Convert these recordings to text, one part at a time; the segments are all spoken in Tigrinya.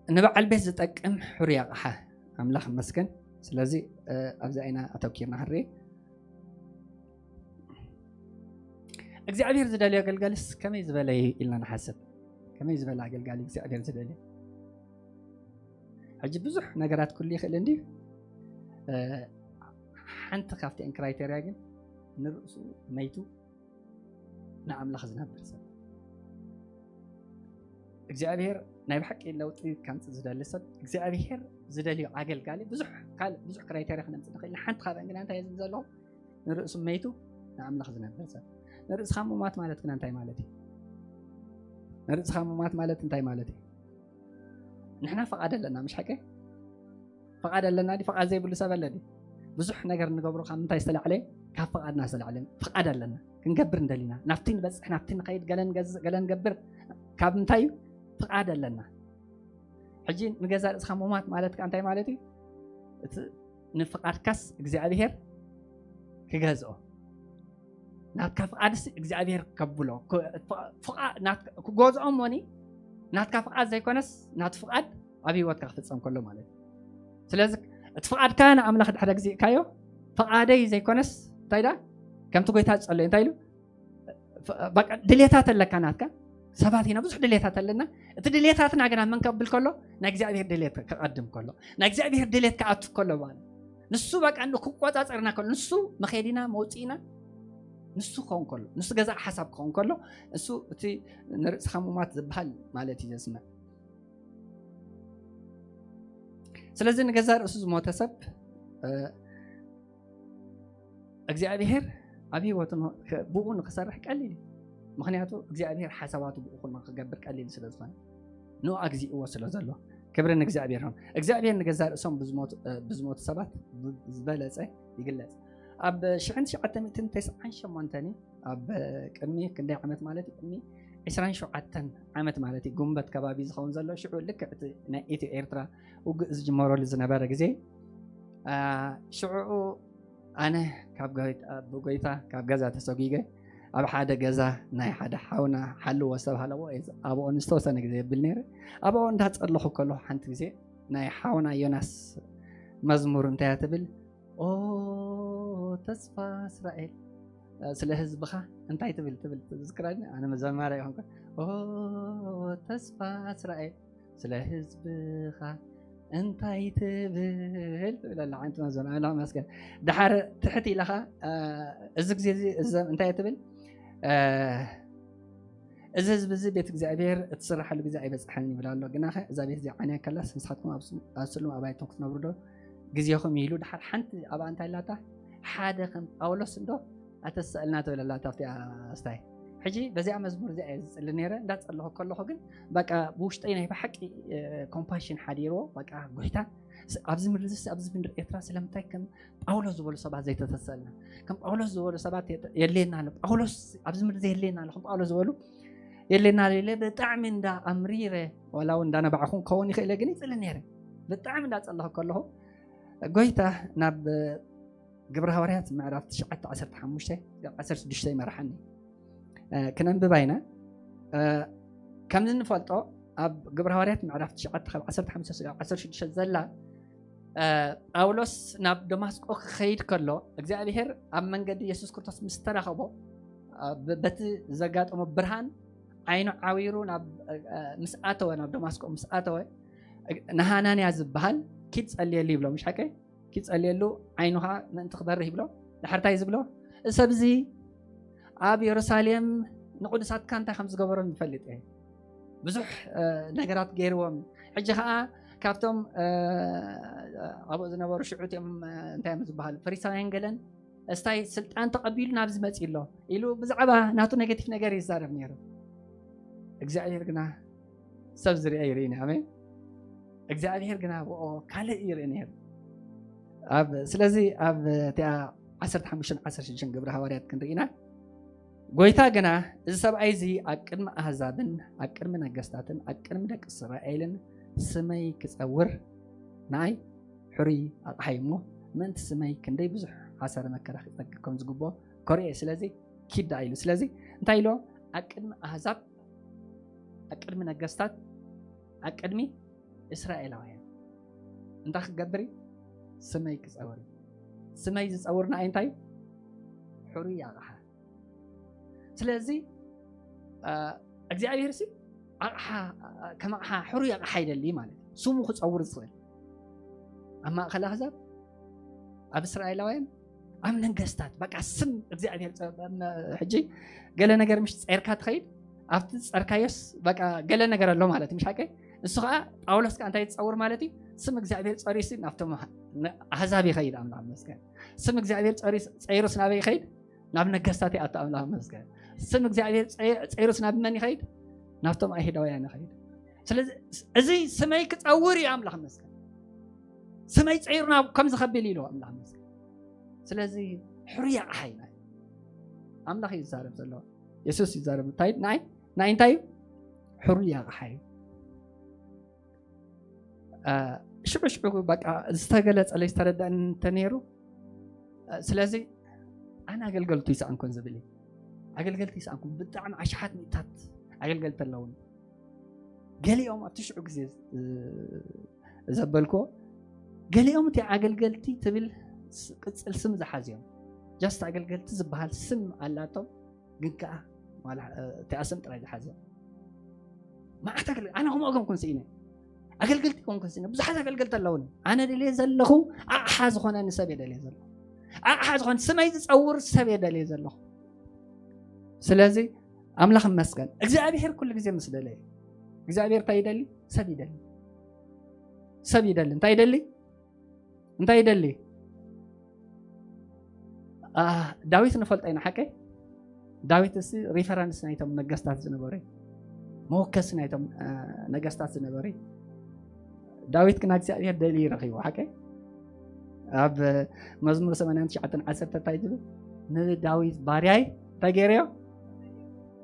ንበዓል ቤት ዝጠቅም ሕሩይ ኣቕሓ። ኣምላኽ ይመስገን። ስለዚ ኣብዛ ኢና ኣተኪርና ክንርኢ። እግዚኣብሔር ዝደልዮ ኣገልጋሊስ ከመይ ዝበለ እዩ ኢልና ንሓስብ። ከመይ ዝበለ ኣገልጋሊ እግዚኣብሔር ዝደልዮ? ሕጂ ብዙሕ ነገራት ክህሉ ይኽእል እንዲ ሓንቲ ካብቲአን ክራይቴርያ ግን ንርእሱ መይቱ ንኣምላኽ ዝነብር ሰብ እግዚኣብሔር ናይ ብሓቂ ለውጢ ከምፅእ ዝደሊ ሰብ እግዚኣብሔር ዝደልዮ ኣገልጋሊ ብዙሕ ካልእ ብዙሕ ክራይቴርያ ክነምፅእ ንኽእል ኢና። ሓንቲ ካብአን ግና እንታይ ዝብል ዘለኹ ንርእሱ መይቱ ንኣምላኽ ዝነብር ሰብ። ንርእስኻ ምማት ማለት ግና እንታይ ማለት እዩ? ንርእስኻ ምማት ማለት እንታይ ማለት እዩ? ንሕና ፍቓድ ኣለና፣ ምሽ ሓቀይ? ፍቓድ ኣለና ዲ? ፍቓድ ዘይብሉ ሰብ ኣለ ዲ? ብዙሕ ነገር ንገብሮ ካብ ምንታይ ዝተላዕለ? ካብ ፍቓድና ዝተላዕለ። ፍቓድ ኣለና፣ ክንገብር እንደሊና፣ ናብቲ ንበፅሕ፣ ናብቲ ንኸይድ፣ ገለ ንገዝእ፣ ገለ ንገብር። ካብ ምንታይ እዩ? ፍቓድ ኣለና። ሕጂ ንገዛ ርእስኻ ምማት ማለት ከ እንታይ ማለት እዩ? እቲ ንፍቓድካስ እግዚኣብሔር ክገዝኦ፣ ናትካ ፍቓድስ እግዚኣብሔር ከብሎ፣ ክ-፣ ፍቓ-፣ ናትካ ክገዝኦ እሞኒ ናትካ ፍቓድ ዘይኮነስ ናቱ ፍቓድ ኣብ ህይወትካ ክፍጸም ከሎ ማለት እዩ። ስለዚ እቲ ፍቓድካ ንኣምላኽ ድሕሪ ግዜእካዮ፣ ፍቓደይ ዘይኮነስ እንታይ ዳ ከምቲ ጎይታ ዝጸለዮ እንታይ ኢሉ? ፍ-፣ በቃ ድሌታት ኣለካ ናትካ። ሰባት ኢና ብዙሕ ድሌታት ኣለና። እቲ ድሌታትና ግን ኣብ መን ከብል ከሎ ናይ እግዚኣብሔር ድሌት ክቐድም ከሎ ናይ እግዚኣብሔር ድሌት ክኣቱ ከሎ ማለት ንሱ በቃ ንክቆጻጸርና ከሎ ንሱ መኸዲና መውፅኢና ንሱ ክኸውን ከሎ ንሱ ገዛእ ሓሳብ ክኸውን ከሎ እሱ እቲ ንርእስኻ ሙማት ዝበሃል ማለት እዩ ዘስምዕ። ስለዚ ንገዛ ርእሱ ዝሞተ ሰብ እ፣ እግዚኣብሔር ኣብ ህይወቱ ን-፣ ከ-፣ ብኡ ንክሰርሕ ቀሊል እዩ። ምክንያቱ እግዚኣብሔር ሓሳባቱ ብኡ ንክገብር ቀሊል ስለ ዝኾነ ንኡ ኣግዚእዎ ስለ ዘሎ። ክብሪ ንእግዚኣብሔር ይኹን። እግዚኣብሔር ንገዛ ርእሶም ብዝሞቱ እ፣ ብዝሞቱ ሰባት ብ-፣ ዝበለጸ ይግለጽ። ኣብ ሽሕን ትሽዓተ ሚእትን ተስዓን ሸሞንተን እዩ። ኣብ ቅድሚ ክንደይ ዓመት ማለት እዩ? ቅድሚ ዕስራን ሸውዓተን ዓመት ማለት እዩ። ጉንበት ከባቢ ዝኸውን ዘሎ ሽዑ ልክዕ እቲ ናይ ኢትዮ ኤርትራ ውግእ ዝጅመረሉ ዝነበረ ግዜ አ፣ ሽዑኡ ኣነ ካብ ጎይታ፣ ብጎይታ ካብ ገዛ ተሰጒገ ኣብ ሓደ ገዛ ናይ ሓደ ሓውና ሓልዎ ዝተባህለዎ እየ ኣብኡ ንዝተወሰነ ግዜ የብል ነይረ። ኣብኡ እንዳጸለኹ ከለኹ ሓንቲ ግዜ ናይ ሓውና ዮናስ መዝሙር እንታይ እያ ትብል? ኦ ተስፋ እስራኤል፣ እ፣ ስለ ህዝብኻ እንታይ ትብል ትብል ትዝክራኒ? ኣነ መዘማሪ ኣይኮንኩን። ኦ ተስፋ እስራኤል ስለ ህዝብኻ እንታይ ትብል ትብል ኣላ ሓንቲ መዝሙር። ኣምላኽ ይመስገን። ድሓር ትሕት ኢለኻ፣ እ፣ እዚ ግዜ እዚ እዘም እንታይ ትብል? እ፣ እዚ ህዝቢ እዚ ቤት እግዚኣብሔር እትስራሓሉ ግዜ ኣይበፅሓን ይብል ኣሎ። ግናኸ እዛ ቤት እዚኣ ዓንያ ከላስ ንስኻትኩም ኣብ ስ-፣ ኣብ ስሉም ኣባይቶም ክትነብሩ ዶ ግዜኹም ኢሉ ድሓር ሓንቲ ኣብኣ እንታይ ኣላታ? ሓደ ከም ጳውሎስ እንዶ ኣተስእልና ትብል ኣላታ ኣብቲ ኣስታይ። ሕጂ በዚኣ መዝሙር እዚኣ እየ ዝጽሊ ነይረ። እንዳጸለኹ ከለኹ ግን በቃ ብውሽጠይ ናይ ብሓቂ፣ እ፣ ኮምፓሽን ሓዲርዎ። በቃ ጎይታ ስ-፣ ኣብዚ ምድሪ እዚ፣ ኣብዚ ምድሪ ኤርትራ ስለምንታይ ከም ጳውሎስ ዝበሉ ሰባት ዘይተተሰልና? ከም ጳውሎስ ዝበሉ ሰባት የተ-፣ የድልየና ኣሎ። ጳውሎስ ኣብዚ ምድሪ የድልየና ኣሎ። ከም ጳውሎስ ዝበሉ የድልየና ኣሎ ኢለ ብጣዕሚ እንዳ ኣምሪረ፣ ዋላ እውን እንዳነባዕኹ ክኸውን ይኽእል እየ፣ ግን ይጽሊ ነይረ። ብጣዕሚ እንዳጸለኹ ከለኹ ጎይታ ናብ ግብረ ሃዋርያት ምዕራፍ ትሽዓተ ዓሰርተ ሓሙሽተ ዓሰርተ ሽዱሽተ ይመርሓኒ። እ፣ ክነንብባ ኢና። እ፣ ከምዚ እንፈልጦ ኣብ ግብረ ሃዋርያት ምዕራፍ ትሽዓተ ካብ ዓሰርተ ሓሙሽተ ስጋብ ዓሰርተ ሽዱሽተ ዘላ፣ እ፣ ጳውሎስ ናብ ደማስቆ ክኸይድ ከሎ እግዚኣብሔር ኣብ መንገዲ የሱስ ክርስቶስ ምስ ተራኸቦ፣ እ፣ ብ-፣ በቲ ዘጋጠሞ ብርሃን ዓይኑ ዓዊሩ ናብ፣ እ፣ ምስ ኣተወ፣ ናብ ደማስቆ ምስ ኣተወ፣ ንሃናንያ ዝበሃል ኪድ ጸልየሉ ይብሎ፣ ምሽ ሓቀይ? ኪድ ጸልየሉ ዓይኑ ኸዓ ምእንቲ ክበርህ ይብሎ። ድሕርታይ ዝብሎ? እዚ ሰብ እዚ ኣብ የሩሳሌም ንቕዱሳትካ እንታይ ከም ዝገበሮም ይፈልጥ እየ። ብዙሕ፣ እ፣ ነገራት ገይርዎም። ሕጂ ኸዓ ካብቶም፣ እ፣ ኣብኡ ዝነበሩ ሽዑ እቲኦም፣ እ፣ እንታይ እዮም ዝበሃሉ? ፈሪሳውያን ገለን እስታይ ስልጣን ተቐቢሉ ናብዚ መጺኡ ኣሎ ኢሉ ብዛዕባ ናቱ ኔጌቲቭ ነገር ይዛረብ ነይሩ። እግዚኣብሔር ግና ሰብ ዝርአ ይርኢ ነይሩ። ኣሜን። እግዚኣብሔር ግና ብኦ ካልእ ይርኢ ነይሩ። ኣብ፣ ስለዚ ኣብ እቲኣ ዓሰርተ ሓሙሽተን ዓሰርተ ሽዱሽተን ግብረ ሃዋርያት ክንርኢ ኢና። ጎይታ ግና እዚ ሰብኣይ እዚ ኣብ ቅድሚ ኣህዛብን ኣብ ቅድሚ ነገስታትን ኣብ ቅድሚ ደቂ እስራኤልን ስመይ ክጸውር ንኣይ ሕሩይ ኣቕሓይ እሞ ምእንቲ ስመይ ክንደይ ብዙሕ ሓሳረ መከራ ክጸግብ ከም ዝግብኦ ከርእዮ። ስለዚ ኪድ ደኣ ኢሉ። ስለዚ እንታይ ኢሎ? ኣብ ቅድሚ ኣህዛብ፣ ኣብ ቅድሚ ነገስታት፣ ኣብ ቅድሚ እስራኤላውያን እንታይ ክገብር እዩ? ስመይ ክጸውር እዩ። ስመይ ዝጸውር ንኣይ እንታይ እዩ? ሕሩይ ኣቕሓ። ስለዚ እግዚኣብሔር ሲ ኣቕሓ፣ ከም ኣቕሓ ሕሩይ ኣቕሓ ይደሊ ማለት እዩ። ስሙ ክጸውር ዝኽእል ኣብ ማእከል ኣህዛብ፣ ኣብ እስራኤላውያን፣ ኣብ ነገስታት። በቃ ስም እግዚኣብሔር ሕጂ ገለ ነገር ምሽ ጸርካ ትኸይድ፣ ኣብቲ ጸርካዮስ በቃ ገለ ነገር ኣሎ ማለት ምሽ ሓቀይ። እሱ ከዓ ጳውሎስ ከዓ እንታይ ዝጸውር ማለት እዩ? ስም እግዚኣብሔር ጸሪሲ ናብቶም ኣህዛብ ይኸይድ። ኣምላኽ መስገን። ስም እግዚኣብሔር ጸይሩስ ናበይ ይኸይድ? ናብ ነገስታት ይኣቱ። ኣምላኽ መስገን። ስም እግዚኣብሔር ጸይሩስ ናብ መን ይኸይድ? ናብቶም ኣይሁዳውያን ይኸይድ። ስለዚ እዚ ስመይ ክጸውር እዩ። ኣምላኽ መስገን። ስመይ ጸይሩ ናብ ከም ዝኸብል ኢሉ ኣምላኽ መስገን። ስለዚ ሕሩይ ኣቕሓ ኢና። ኣምላኽ እዩ ዝዛረብ ዘሎ። የሱስ ይዛረብ። እንታይ ናይ ናይ እንታይ እዩ? ሕሩይ ኣቕሓ እዩ። ሽዑ ሽዑ በቃ ዝተገለጸለይ ዝተረዳእኒ እንተነይሩ፣ ስለዚ ኣነ ኣገልገልቱ ይሰኣንኩን ዝብል እዩ። ኣገልገልቲ ይሰኣንኩን ብጣዕሚ ኣሽሓት ሚእታት ኣገልገልቲ ኣለውን። ገሊኦም ኣብቲ ሽዑ ግዜ ዘበልኮ ገሊኦም እቲ ኣገልገልቲ ትብል ቅጽል ስም ዝሓዝዮም ጃስት ኣገልገልቲ ዝበሃል ስም ኣላቶም። ግን ከዓ እቲኣ ስም ጥራይ ዝሓዝዮም ማዕት ኣገልገልቲ ኣነ ከምኡ ገምኩን ስኢነ ኣገልገልቲ ኮንኩን ስኢነ ብዙሓት ኣገልገልቲ ኣለውን። ኣነ ደልየ ዘለኹ ኣቕሓ ዝኾነ ንሰብ የደልየ ዘለኹ ኣቕሓ ዝኾነ ስመይ ዝፀውር ሰብ የደልየ ዘለኹ። ስለዚ ኣምላኽ መስገን እግዚኣብሔር ኩሉ ግዜ ምስ ደለየ እግዚኣብሔር እንታይ ይደሊ? ሰብ ይደሊ ሰብ ይደሊ እንታይ ይደሊ እንታይ ይደሊ? ዳዊት ንፈልጦ ኢና ሓቀ ዳዊት እሲ ሪፈረንስ ናይቶም ነገስታት ዝነበሩ መወከሲ ናይቶም ነገስታት ዝነበሩ። ዳዊት ግን እግዚኣብሔር ደልዩ ረኺቡ ሓቀ ኣብ መዝሙር ሰማንያን ትሽዓተን ዓሰርተ እንታይ ዝብል ንዳዊት ባርያይ እንታይ ገይረዮ?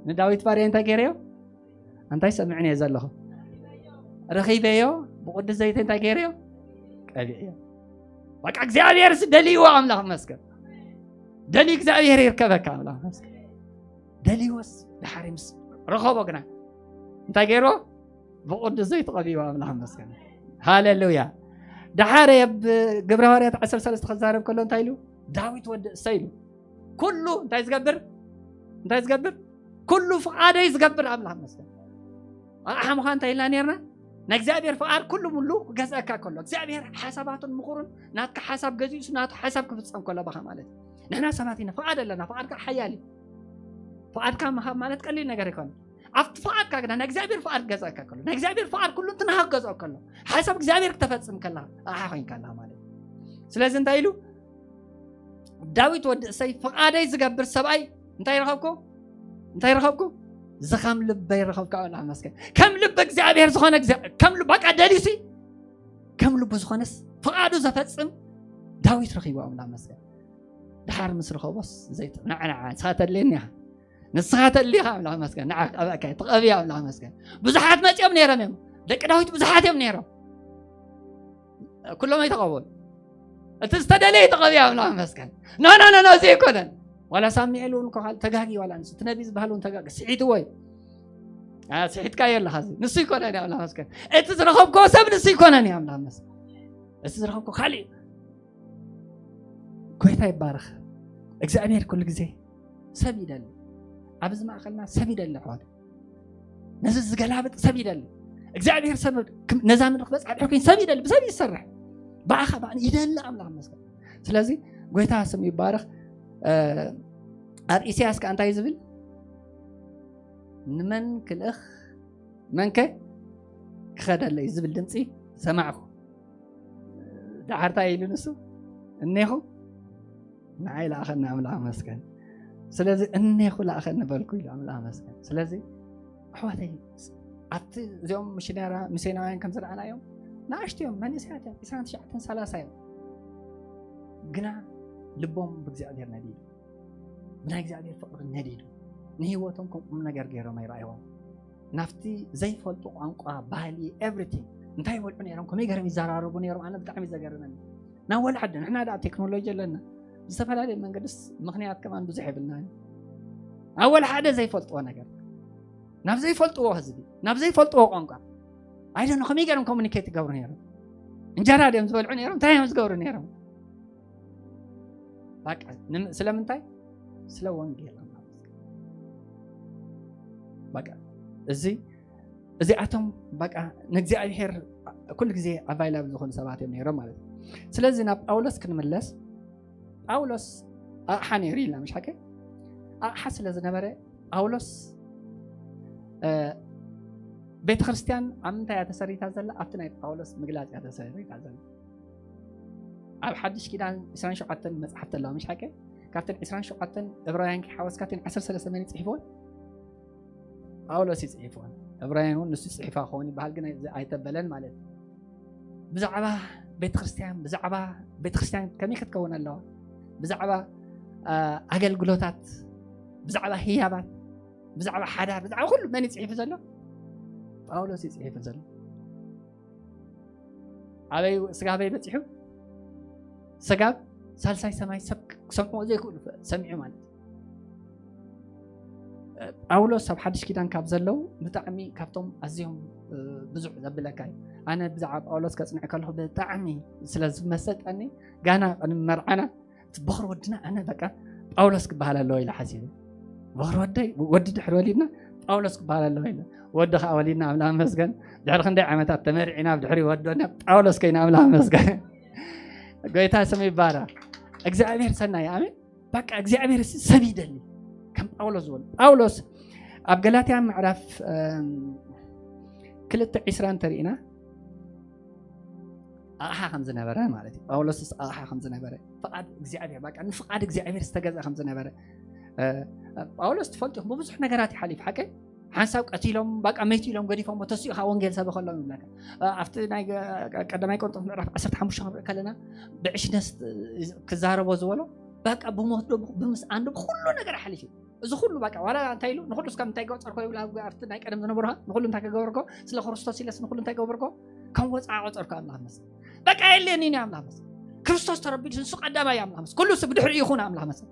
ንዳዊት ባርያይ እንታይ ገይረዮ? እንታይ ሰምዕን እየ ዘለኹ ረኺበዮ ብቅዱስ ዘይተ እንታይ ገይረዮ? ቀቢዕዮ። በቃ እግዚኣብሔር ደልይዎ ኣምላኽ መስገን ደልዩ እግዚኣብሔር ይርከበካ ኣምላኽ መስገን። ደልይዎስ ድሓሪ ምስ ረኸቦ ግና እንታይ ገይርዎ? ብቅዱስ ዘይተ ቀቢዎ ኣምላኽ መስገን። ሃሌሉያ። ድሓሪ ኣብ ግብረ ሃዋርያት ዓሰርተ ሰለስተ ክዛረብ ከሎ እንታይ ኢሉ? ዳዊት ወዲ እሰይ ኢሉ ኩሉ እንታይ ዝገብር እንታይ ዝገብር ኩሉ ፍቓደይ ዝገብር ኣምላኽ መስገን። ኣቕሓ ምዃን እንታይ ኢልና ነርና? ናይ እግዚኣብሔር ፍቓድ ኩሉ ሙሉ ክገዝአካ ከሎ እግዚኣብሔር ሓሳባቱን ምኹሩን ናትካ ሓሳብ ገዚኡሱ ናቱ ሓሳብ ክፍፀም ከሎ ባኻ ማለት እዩ። ንሕና ሰባት ኢና ፍቓድ ኣለና። ፍቓድካ ሓያል እዩ። ፍቓድካ ምሃብ ማለት ቀሊል ነገር ኣይኮነ። ኣብቲ ፍቓድካ ግና ናይ እግዚኣብሔር ፍቓድ ክገዝአካ ከሎ ናይ እግዚኣብሔር ፍቓድ ኩሉ እንትንሃብ ገዝኦ ከሎ ሓሳብ እግዚኣብሔር ክተፈፅም ከላ ኣቕሓ ኮይንካ ኣለኻ ማለት እዩ። ስለዚ እንታይ ኢሉ ዳዊት ወዲ እሰይ ፍቓደይ ዝገብር ሰብኣይ እንታይ ረኸብኩ? እንታይ ረኸብኩ? ዝኸም ልበይ ረኸብኩ። ኣምላኽ መስገን። ከም ልቢ እግዚኣብሔር ዝኾነ በቃ ደልዩሲ ከም ልቡ ዝኾነስ ፍቓዱ ዘፈጽም ዳዊት ረኺቡ። ኣምላኽ መስገን። ድሓር ምስ ረኸቦስ ዘይት ንዓንዓ ንስኻ ተድልየኒ ኢኻ ንስኻ ተድልኻ ኣምላኽ መስገን። ንዓ ቀበእካ ትቐብያ ኣምላኽ መስገን። ብዙሓት መፅኦም ነይሮም እዮም ደቂ ዳዊት ብዙሓት እዮም ነይሮም። ኩሎም ኣይተቐበሉ። እቲ ዝተደለየ ተቐብያ ኣምላኽ መስገን። ኖ ኖ ኖ እዚ ኣይኮነን። ዋላ ሳሙኤል እውን ኮኻል ተጋጊ ዋላ ንሱ እቲ ነቢ ዝበሃል እውን ተጋጊ ስሒትዎ እዩ። ስሒትካዮ ኣለኻ እዚ ንሱ ይኮነን እዩ ኣምላኽ መስገን። እቲ ዝረኸብኮ ሰብ ንሱ ይኮነን እዩ ኣምላኽ መስገን። እቲ ዝረኸብኮ ካሊእ ጎይታ ይባረኽ። እግዚኣብሔር ኩሉ ግዜ ሰብ ይደሊ። ኣብዚ ማእኸልና ሰብ ይደሊ ኣሕዋት። ነዚ ዝገላብጥ ሰብ ይደሊ። እግዚኣብሔር ሰብ ነዛ ምድሪ ክበፅሕ ድሕር ኮይኑ ሰብ ይደሊ። ብሰብ ይሰርሕ ብኣኻ ይደሊ ኣምላኽ መስገን። ስለዚ ጎይታ ስም ይባረኽ። ኣብ ኢሳያስ ከ እንታይ ዝብል ንመን ክልእኽ መንከ ክኸደለይ ዝብል ድምፂ ሰማዕኩ። ደሓርታ ኢሉ ንሱ እኔኹ ንዓይ ለኣኸኒ ኣምላኽ መስገን። ስለዚ እኔኹ ለኣኸኒ በልኩ ኢሉ ኣምላኽ መስገን። ስለዚ ኣሕዋተይ ኣብቲ እዚኦም ሚሽነራ ሚስዮናውያን ከም ዝረኣናዮም ንኣሽቱ እዮም መንእሰያት እዮም ዕስራን ትሽዓተን ሰላሳ እዮም። ግና ልቦም ብእግዚኣብሔር ነዲዱ ብናይ እግዚኣብሔር ፍቕሪ ነዲዱ ንህይወቶም ከም ቁም ነገር ገይሮም ኣይረኣይዎም። ናብቲ ዘይፈልጡ ቋንቋ ባህሊ ኤቭሪቲንግ እንታይ ይበልዑ ነይሮም ከመይ ገይሮም ይዘራረቡ ነይሮም ኣነ ብጣዕሚ ዘገርመኒ። ናብ ወላ ዓዲ ንሕና ደኣ ቴክኖሎጂ ኣለና ብዝተፈላለየ መንገድስ ምኽንያት ከማን ብዙሕ የብልና። ናብ ወላ ሓደ ዘይፈልጥዎ ነገር ናብ ዘይፈልጥዎ ህዝቢ ናብ ዘይፈልጥዎ ቋንቋ ኣይደኖ ከመይ ገይሮም ኮሚኒኬት ይገብሩ ነይሮም? እንጀራ ድዮም ዝበልዑ ነይሮም? እንታይ እዮም ዝገብሩ ነይሮም? በቃ ስለምንታይ? ስለ ወንጌል። በቃ እዚ እዚኣቶም በቃ ንእግዚኣብሔር ኩሉ ግዜ ኣቫይላብል ዝኾኑ ሰባት እዮም ነይሮም ማለት እዩ። ስለዚ ናብ ጳውሎስ ክንምለስ፣ ጳውሎስ ኣቕሓ ነይሩ ኢልና፣ ምሽ ሓቂ? ኣቕሓ ስለ ዝነበረ ጳውሎስ ቤተ ክርስቲያን ኣብ ምንታይ እያ ተሰሪታ ዘላ? ኣብቲ ናይ ጳውሎስ ምግላፅ እያ ተሰሪታ ዘላ። ኣብ ሓድሽ ኪዳን ዕስራን ሸውዓተን መፅሓፍቲ ኣለዋ፣ ምሽ ሓቂ? ካብተን ዕስራን ሸውዓተን ዕብራውያን ከይሓወስካ እተን ዓሰርተ ሰለስተ መን ይፅሒፍዎን? ጳውሎስ ይፅሒፍዎን። ዕብራውያን እውን ንሱ ይፅሒፋ ክኸውን ይበሃል፣ ግን ኣይተበለን ማለት እዩ። ብዛዕባ ቤተክርስትያን፣ ብዛዕባ ቤተክርስትያን ከመይ ክትከውን ኣለዋ፣ ብዛዕባ ኣገልግሎታት፣ ብዛዕባ ህያባት፣ ብዛዕባ ሓዳር፣ ብዛዕባ ኩሉ መን ይፅሒፉ ዘሎ? ጳውሎስ ይፅሒፉ ዘሎ። ኣበይ ስጋበይ በፂሑ? ስጋብ ሳልሳይ ሰማይ ሰብ ክሰምዕዎ ዘይክእሉ ሰሚዑ ማለት እዩ። ጳውሎስ ኣብ ሓድሽ ኪዳን ካብ ዘለዉ ብጣዕሚ ካብቶም ኣዝዮም ብዙሕ ዘብለካ እዩ። ኣነ ብዛዕባ ጳውሎስ ከፅንዕ ከለኹ ብጣዕሚ ስለ ዝመሰጠኒ ጋና ቅድሚ መርዓና እቲ በኹሪ ወድና ኣነ በቃ ጳውሎስ ክበሃል ኣለዎ ኢለ ሓሲበ። በኹሪ ወደይ ወዲ ድሕሪ ወሊድና ጳውሎስ ክበሃል ኣለዎ ኢለ ወዲ ከዓ ወሊድና ኣምላኽ መስገን ድሕሪ ክንደይ ዓመታት ተመሪዕና ብድሕሪ ወዶና ጳውሎስ ከይና ኣምላኽ መስገን። ጎይታ ስም ይባረክ። እግዚኣብሔር ሰናይ ኣሜን። በቃ እግዚኣብሔር ሰብ ይደሊ ከም ጳውሎስ ዝበሉ። ጳውሎስ ኣብ ገላትያ ምዕራፍ ክልተ ዕስራ እንተሪእና ኣቕሓ ከም ዝነበረ ማለት እዩ። ጳውሎስስ ኣቕሓ ከም ዝነበረ ፍቓድ እግዚኣብሔር በቃ ንፍቓድ እግዚኣብሔር ዝተገዛ ከም ዝነበረ ጳውሎስ ትፈልጡ ኢኹም። ብብዙሕ ነገራት ይሓሊፍ ሓቀ ሓንሳብ ቀቲሎም በቃ መይቱ ኢሎም ገዲፎም ተሲኡ ከዓ ወንጌል ሰበኸሎም ይብለካ። ኣብቲ ናይ ቀዳማይ ቆርንጦስ ምዕራፍ ዓሰርተ ሓሙሽተ ክንርኢ ከለና ብዕሽነት ክዛረቦ ዝበሎ በቃ ብሞት ዶ ብምስኣን ዶ ብኩሉ ነገር ሓሊፍ እዩ። እዚ ኩሉ በቃ ዋላ እንታይ ኢሉ ንኩሉ እስካብ እንታይ ገበርኮ ይብላ ኣብቲ ናይ ቀደም ዝነበሩ ንኩሉ እንታይ ከገበርኮ ስለ ክርስቶስ ኢለስ ንኩሉ እንታይ ገበርኮ ከም ወፃ ቆፀርኮ ኣምላኽ መስል በቃ የለን ኒ ኣምላኽ መስል ክርስቶስ ተረቢሉ ንሱ ቀዳማይ ኣምላኽ መስል ኩሉ ስ ብድሕሪ ይኹን ኣምላኽ መስል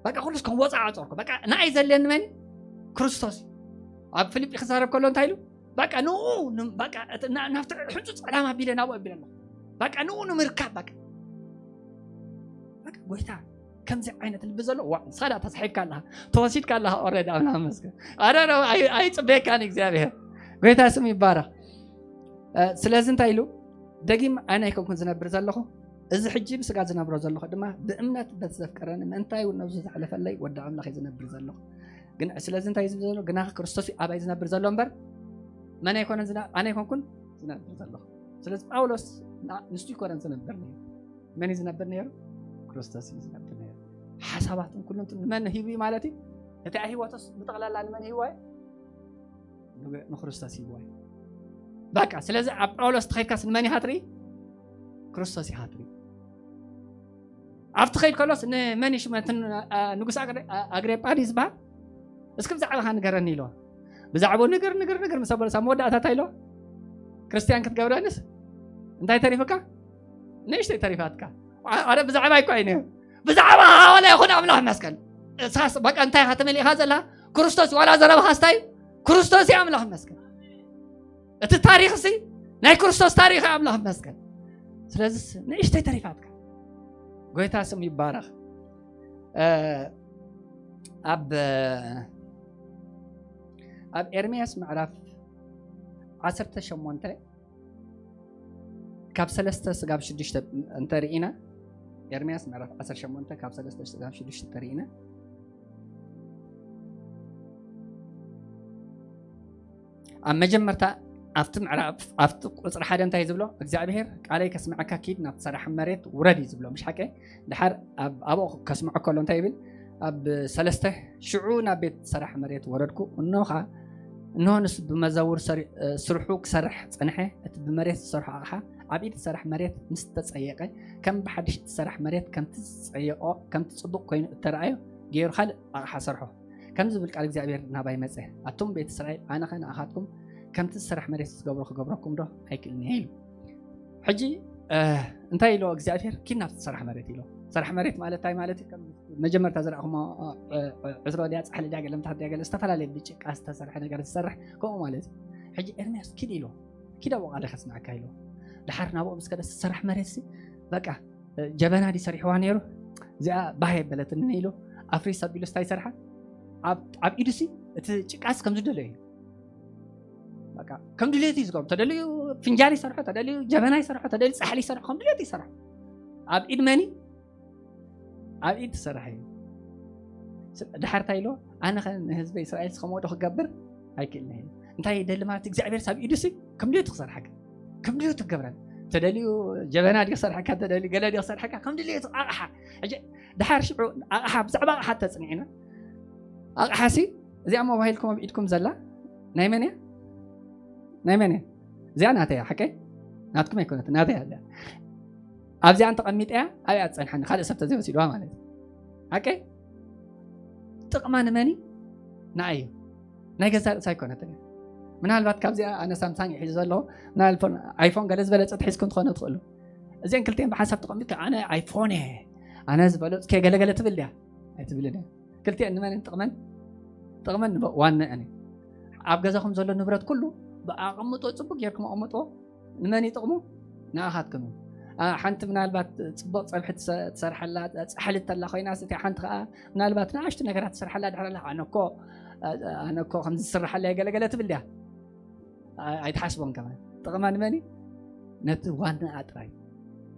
በቃ ኩሉ ከም ወፃ ቆፀርኮ በቃ ንኣይ ዘለን መን ክርስቶስ ኣብ ፊልጲ ክዛረብ ከሎ እንታይ ኢሉ በቃ ንኡ ናብቲ ሕፁፅ ዕላማ ቢለ ናብኡ ኣቢለ ኣለኹ በቃ ንኡ ንምርካብ በቃ በቃ ጎይታ ከምዚ ዓይነት ልቢ ዘሎ ዋ ንስኻ ዳ ተሳሒብካ ኣለኻ ተወሲድካ ኣለኻ ኦረዲ ኣምላኽ መስገን ኣረ ኣይፅበየካን እግዚኣብሔር ጎይታ ስም ይባረኽ ስለዚ እንታይ ኢሉ ደጊም ኣነ ኣይኮንኩን ዝነብር ዘለኹ እዚ ሕጂ ብስጋ ዝነብሮ ዘለኹ ድማ ብእምነት በቲ ዘፍቀረኒ ምእንታይ እውን ነብሱ ዘሕለፈለይ ወዲ ኣምላኽ እዩ ዝነብር ዘለኹ ግን ስለዚ እንታይ ዝብል ዘሎ ግና ክርስቶስ ኣባይ ዝነብር ዘሎ እምበር መን ኣይኮነን ኣነ ኣይኮንኩን ዝነብር ዘለኹ ስለዚ ጳውሎስ ንሱ ይኮነን ዝነብር ነይሩ መን እዩ ዝነብር ነይሩ ክርስቶስ እዩ ዝነብር ነይሩ ሓሳባትን ኩሉንትን ንመን ሂቡ እዩ ማለት እዩ እቲ ህይወቶስ ብጠቕላላ ንመን ሂብዎ እዩ ንክርስቶስ ሂብዎ እዩ በቃ ስለዚ ኣብ ጳውሎስ ተኸድካስ ንመን ኢኻ ትርኢ ክርስቶስ ኢኻ ትርኢ ኣብቲ ኸይድ ከሎስ ንመን እዩ ሽሙ ንጉስ ኣግሬጳ ድዩ ዝበሃል እስኪ ብዛዕባኻ ንገረኒ ኢልዋ ብዛዕባኡ ንግር ንግር ንግር ምስ ኣበለስ ኣብ መወዳእታ እንታይ ኢልዋ ክርስትያን ክትገብረንስ እንታይ ተሪፉካ ንእሽተይ ተሪፋትካ ኣረ ብዛዕባ ይኳ እዩ ብዛዕባ ሃዋላ ይኹን ኣምላኽ መስቀል ሳስ በቃ እንታይ ኢኻ ተመሊእኻ ዘላ ክርስቶስ ዋላ ዘረባኻ ስታይ ክርስቶስ እዩ ኣምላኽ መስቀል እቲ ታሪኽ ሲ ናይ ክርስቶስ ታሪኽ ኣምላኽ መስገን ስለዚ ንእሽተይ ተሪፋትካ ጎይታ ስም ይባረኽ ኣብ ኣብ ኤርምያስ ምዕራፍ ዓሰርተ ሸሞንተ ካብ ሰለስተ ስጋብ ሽዱሽተ እንተርኢና ኤርምያስ ምዕራፍ ዓሰርተ ሸሞንተ ካብ ሰለስተ ስጋብ ሽዱሽተ እንተርኢና ኣብ መጀመርታ ኣብቲ ምዕራፍ ኣብቲ ቁፅሪ ሓደ እንታይ ዝብሎ እግዚኣብሔር ቃለይ ከስምዐካ ኪድ ናብ ትሰራሕ መሬት ውረድ እዩ ዝብሎ ምሽ ሓቀ ድሓር ኣብኡ ከስምዖ ከሎ እንታይ ይብል ኣብ ሰለስተ ሽዑ ናብ ቤት ሰራሕ መሬት ወረድኩ እኖኻ እንሆ ንሱ ብመዛውር ስርሑ ክሰርሕ ጸንሐ እቲ ብመሬት ዝሰርሖ ኣቕሓ ኣብ ኢድ ዝሰርሕ መሬት ምስ ተጸየቀ ከም ብሓድሽ እትሰርሕ መሬት ከምቲ ዝጸየቆ ከምቲ ጽቡቕ ኮይኑ እተረኣዮ ገይሩ ካልእ ኣቕሓ ሰርሖ ከም ዝብል ቃል እግዚኣብሔር ናባይ መጸ ኣቱም ቤት እስራኤል ኣነኸ ንኣኻትኩም ከምቲ ዝሰርሕ መሬት ዝገብሮ ክገብረኩም ዶ ኣይክእልን እየ ኢሉ ሕጂ እንታይ ኢሎ እግዚኣብሔር ኪድ ናብቲ ዝሰርሕ መሬት ኢሎ ዝሰርሕ መሬት ማለት እንታይ ማለት እዩ መጀመርታ ዝረእኹሞ ዕስሮ ድያ ፃሕሊ ድያ ገለ ምታት ድያ ገለ ዝተፈላለየ ብጭቃ ዝተሰርሐ ነገር ዝሰርሕ ከምኡ ማለት እዩ ሕጂ ኤርምያስ ኪድ ኢልዎ፣ ኪድ ኣብኡ ቃል ከስምዐካ ኢልዎ። ድሓር ናብኡ ምስ ከደ ዝሰራሕ መሬት ሲ በቃ ጀበና ድዩ ሰሪሕዋ ነይሩ፣ እዚኣ ባህ የበለትኒ ኢሉ ኣፍሪስ ኣቢሉ ስታይ ሰርሓ። ኣብ ኢዱ ሲ እቲ ጭቃስ ከም ዝደለዩ እዩ። በቃ ከም ድሌቱ እዩ ዝገብሮ። ተደልዩ ፍንጃል ይሰርሖ፣ ተደልዩ ጀበና ይሰርሖ፣ ተደልዩ ጻሕሊ ይሰርሖ፣ ከም ድሌቱ ይሰርሖ። ኣብ ኢድ መኒ ኣብ ኢድ ትሰርሕ እዩ። ድሓር እንታይ ኢልዎ? ኣነ ኸ ንህዝበ እስራኤል ከምኡ ዶ ክገብር ኣይክእልን እየ። እንታይ ይደሊ ማለት እግዚኣብሔር ሳብ ኢዱ ሲ ከም ድሌቱ ክሰርሓካ፣ ከም ድሌቱ ክገብረን። ተደልዩ ጀበና ድዩ ክሰርሓካ፣ ተደልዩ ገለ ድዩ ክሰርሓካ፣ ከም ድሌቱ ኣቕሓ። ሕጂ ድሓር ሽዑ ኣቕሓ፣ ብዛዕባ ኣቕሓ ተጽኒዕና፣ ኣቕሓ ሲ እዚኣ ሞባይልኩም ኣብ ኢድኩም ዘላ ናይ መን እያ? ናይ መን እያ? እዚኣ ናተይ እያ፣ ሓቀይ? ናትኩም ኣይኮነት፣ ናተይ እያ እዚኣ። ኣብዚኣ እንተቐሚጠያ ኣብያ ትጸንሓኒ፣ ካልእ ሰብ ተዘይወሲድዋ ማለት እዩ። ሓቀይ? ጥቕማ ንመን እዩ? ንኣይ እዩ። ናይ ገዛ ርእሳ ኣይኮነትን እያ። ምናልባት ካብዚኣ ኣነ ሳምሳንግ እዩ ሒዙ ዘለዎ፣ ምናልባት ኣይፎን ገለ ዝበለጸት ሒዝኩም ትኾኑ ትኽእሉ። እዚአን ክልቲአን ብሓንሳብ ተቐሚጥካ ኣነ ኣይፎን እየ፣ ኣነ ዝበለጽኩ እየ ገለገለ ትብል ድያ? ኣይትብልን እያ። ክልቲአን ንመን ጥቕመን? ጥቕመን ንበ-፣ ዋንአን እዩ። ኣብ ገዛኹም ዘሎ ንብረት ኩሉ ብኣቐምጦ ጽቡቅ ጌርኩም ኣቐምጦ። ንመን ይጥቕሙ? ንኣኻትኩም እዩ። ኣ፣ ሓንቲ ምናልባት ጽቡቕ ጸብሒ ትሰ-፣ ትሰርሓላ፣ ጻሕሊ ተላ ኮይና፣ እቲኣ ሓንቲ ከኣ ምናልባት ንኣሽቱ ነገራት ትሰርሓላ ድሕር ኣላ፣ ኣነ እኮ፣ ኣነ እኮ ከምዚ ዝስርሓላ እየ ገለገለ ትብል ድያ? ኣ-፣ ኣይትሓስቦን ከማን። ጥቕማ ንመን እዩ? ነቲ ዋናኣ ጥራይ።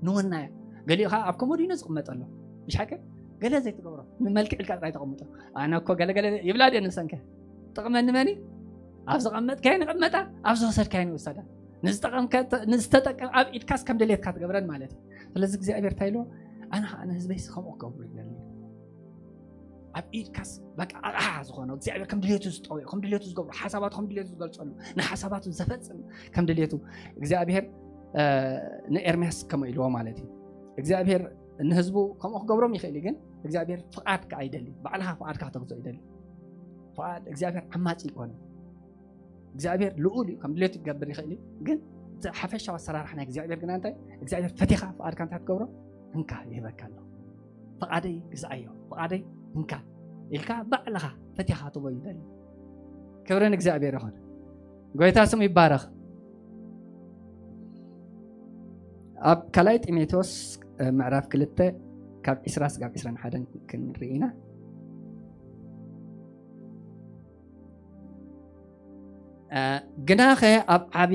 ንወናያ። ገሊኡ ከኣ ኣብ ኮሞዲኖ ዝቕመጥ ኣሎ። ምሽ ሓቂ? ገለ ዘይትገብሮ። ንመልክዕ ኢልካ ጥራይ ተቐምጦ። ኣነ እኮ ገለገለ ይብላ ድየ ንሰንከ? ጥቕመን ንመን እዩ? ኣብ ዝቐመጥካዮ ንቐመጣ፣ ኣብ ዝወሰድካዮ ንውሰዳ። ንዝጠቐምከ-፣ ንዝተጠቀም ኣብ ኢድካስ ከም ድሌትካ ትገብረን ማለት እዩ። ስለዚ እግዚኣብሔር እንታይ ኢልዎ? ኣነ ኸዓ ንህዝበይስ ከምኡ ክገብሩ ይደሊ። ኣብ ኢድካስ በቃ ኣቕሓ ዝኾኖ እግዚኣብሔር ከም ድሌቱ ዝጠውዮ፣ ከም ድሌቱ ዝገብሮ፣ ሓሳባቱ ከም ድሌቱ ዝገልጸሉ፣ ንሓሳባቱ ዘፈጽም ከም ድሌቱ እግዚኣብሔር፣ እ፣ ንኤርምያስ ከምኡ ኢልዎ ማለት እዩ። እግዚኣብሔር ንህዝቡ ከምኡ ክገብሮም ይኽእል እዩ፣ ግን እግዚኣብሔር ፍቓድካ ኣይደሊ፣ ባዕልኻ ፍቓድካ ከተግዝኦ ይደሊ። ፍቓድ እግዚኣብሔር ዓማጺ ኣይኮነን። እግዚኣብሔር ልኡል እዩ፣ ከም ድሌቱ ክገብር ይኽእል እዩ። ግን እቲ ሓፈሻዊ ኣሰራርሓ ናይ እግዚኣብሔር ግና እንታይ? እግዚኣብሔር ፈቲኻ ፍቓድካ እንታይ ትገብሮ? እንካ ይህበካ ኣሎ። ፍቓደይ ግዛኣዮ፣ ፍቓደይ እንካ ኢልካ ባዕልኻ ፈቲኻ ትቦ ይደሊ። ክብሪ ንእግዚኣብሔር ይኹን። ጎይታ ስሙ ይባረኽ። ኣብ ካልኣይ ጢሞቴዎስ፣ እ፣ ምዕራፍ ክልተ ካብ ዕስራ ስጋብ ዕስራን ሓደን ክንርኢ ኢና። እ፣ ግናኸ ኣብ ዓቢ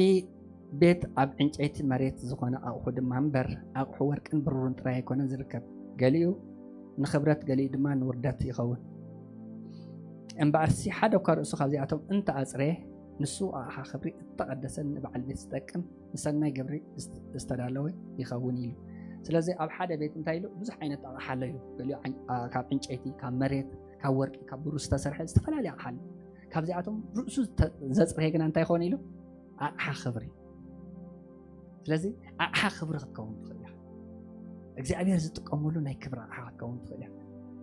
ቤት ኣብ ዕንጨይቲ መሬት ዝኾነ ኣቑሑ ድማ እምበር፣ ኣቑሑ ወርቅን ብሩርን ጥራይ ኣይኮነን ዝርከብ። ገሊኡ ንኽብረት፣ ገሊኡ ድማ ንውርደት ይኸውን። እምበኣርሲ፣ ሓደ እኳ ርእሱ ካብዚኣቶም እንተኣጽረ፣ ንሱ ኣቕሓ ክብሪ እተቐደሰን ንበዓል ቤት ዝጠቅም ንሰናይ ግብሪ ዝት-፣ ዝተዳለወ ይኸውን ኢሉ። ስለዚ ኣብ ሓደ ቤት እንታይ ኢሉ? ብዙሕ ዓይነት ኣቕሓ ኣሎ ኢሉ። ገሊኡ ዓን-፣ ኣ፣ ካብ ዕንጨይቲ፣ ካብ መሬት፣ ካብ ወርቂ፣ ካብ ብሩር ዝተሰርሐ ዝተፈላለየ ኣቕሓ ኣሎ። ካብዚኣቶም ርእሱ ዝተ-፣ ዘጽረየ ግና እንታይ ይኸውን ኢሉ? ኣቕሓ ክብሪ። ስለዚ ኣቕሓ ክብሪ ክትከውን ትኽእል ኢኻ። እግዚኣብሔር ዝጥቀመሉ ናይ ክብሪ ኣቕሓ ክትከውን ትኽእል ኢኻ።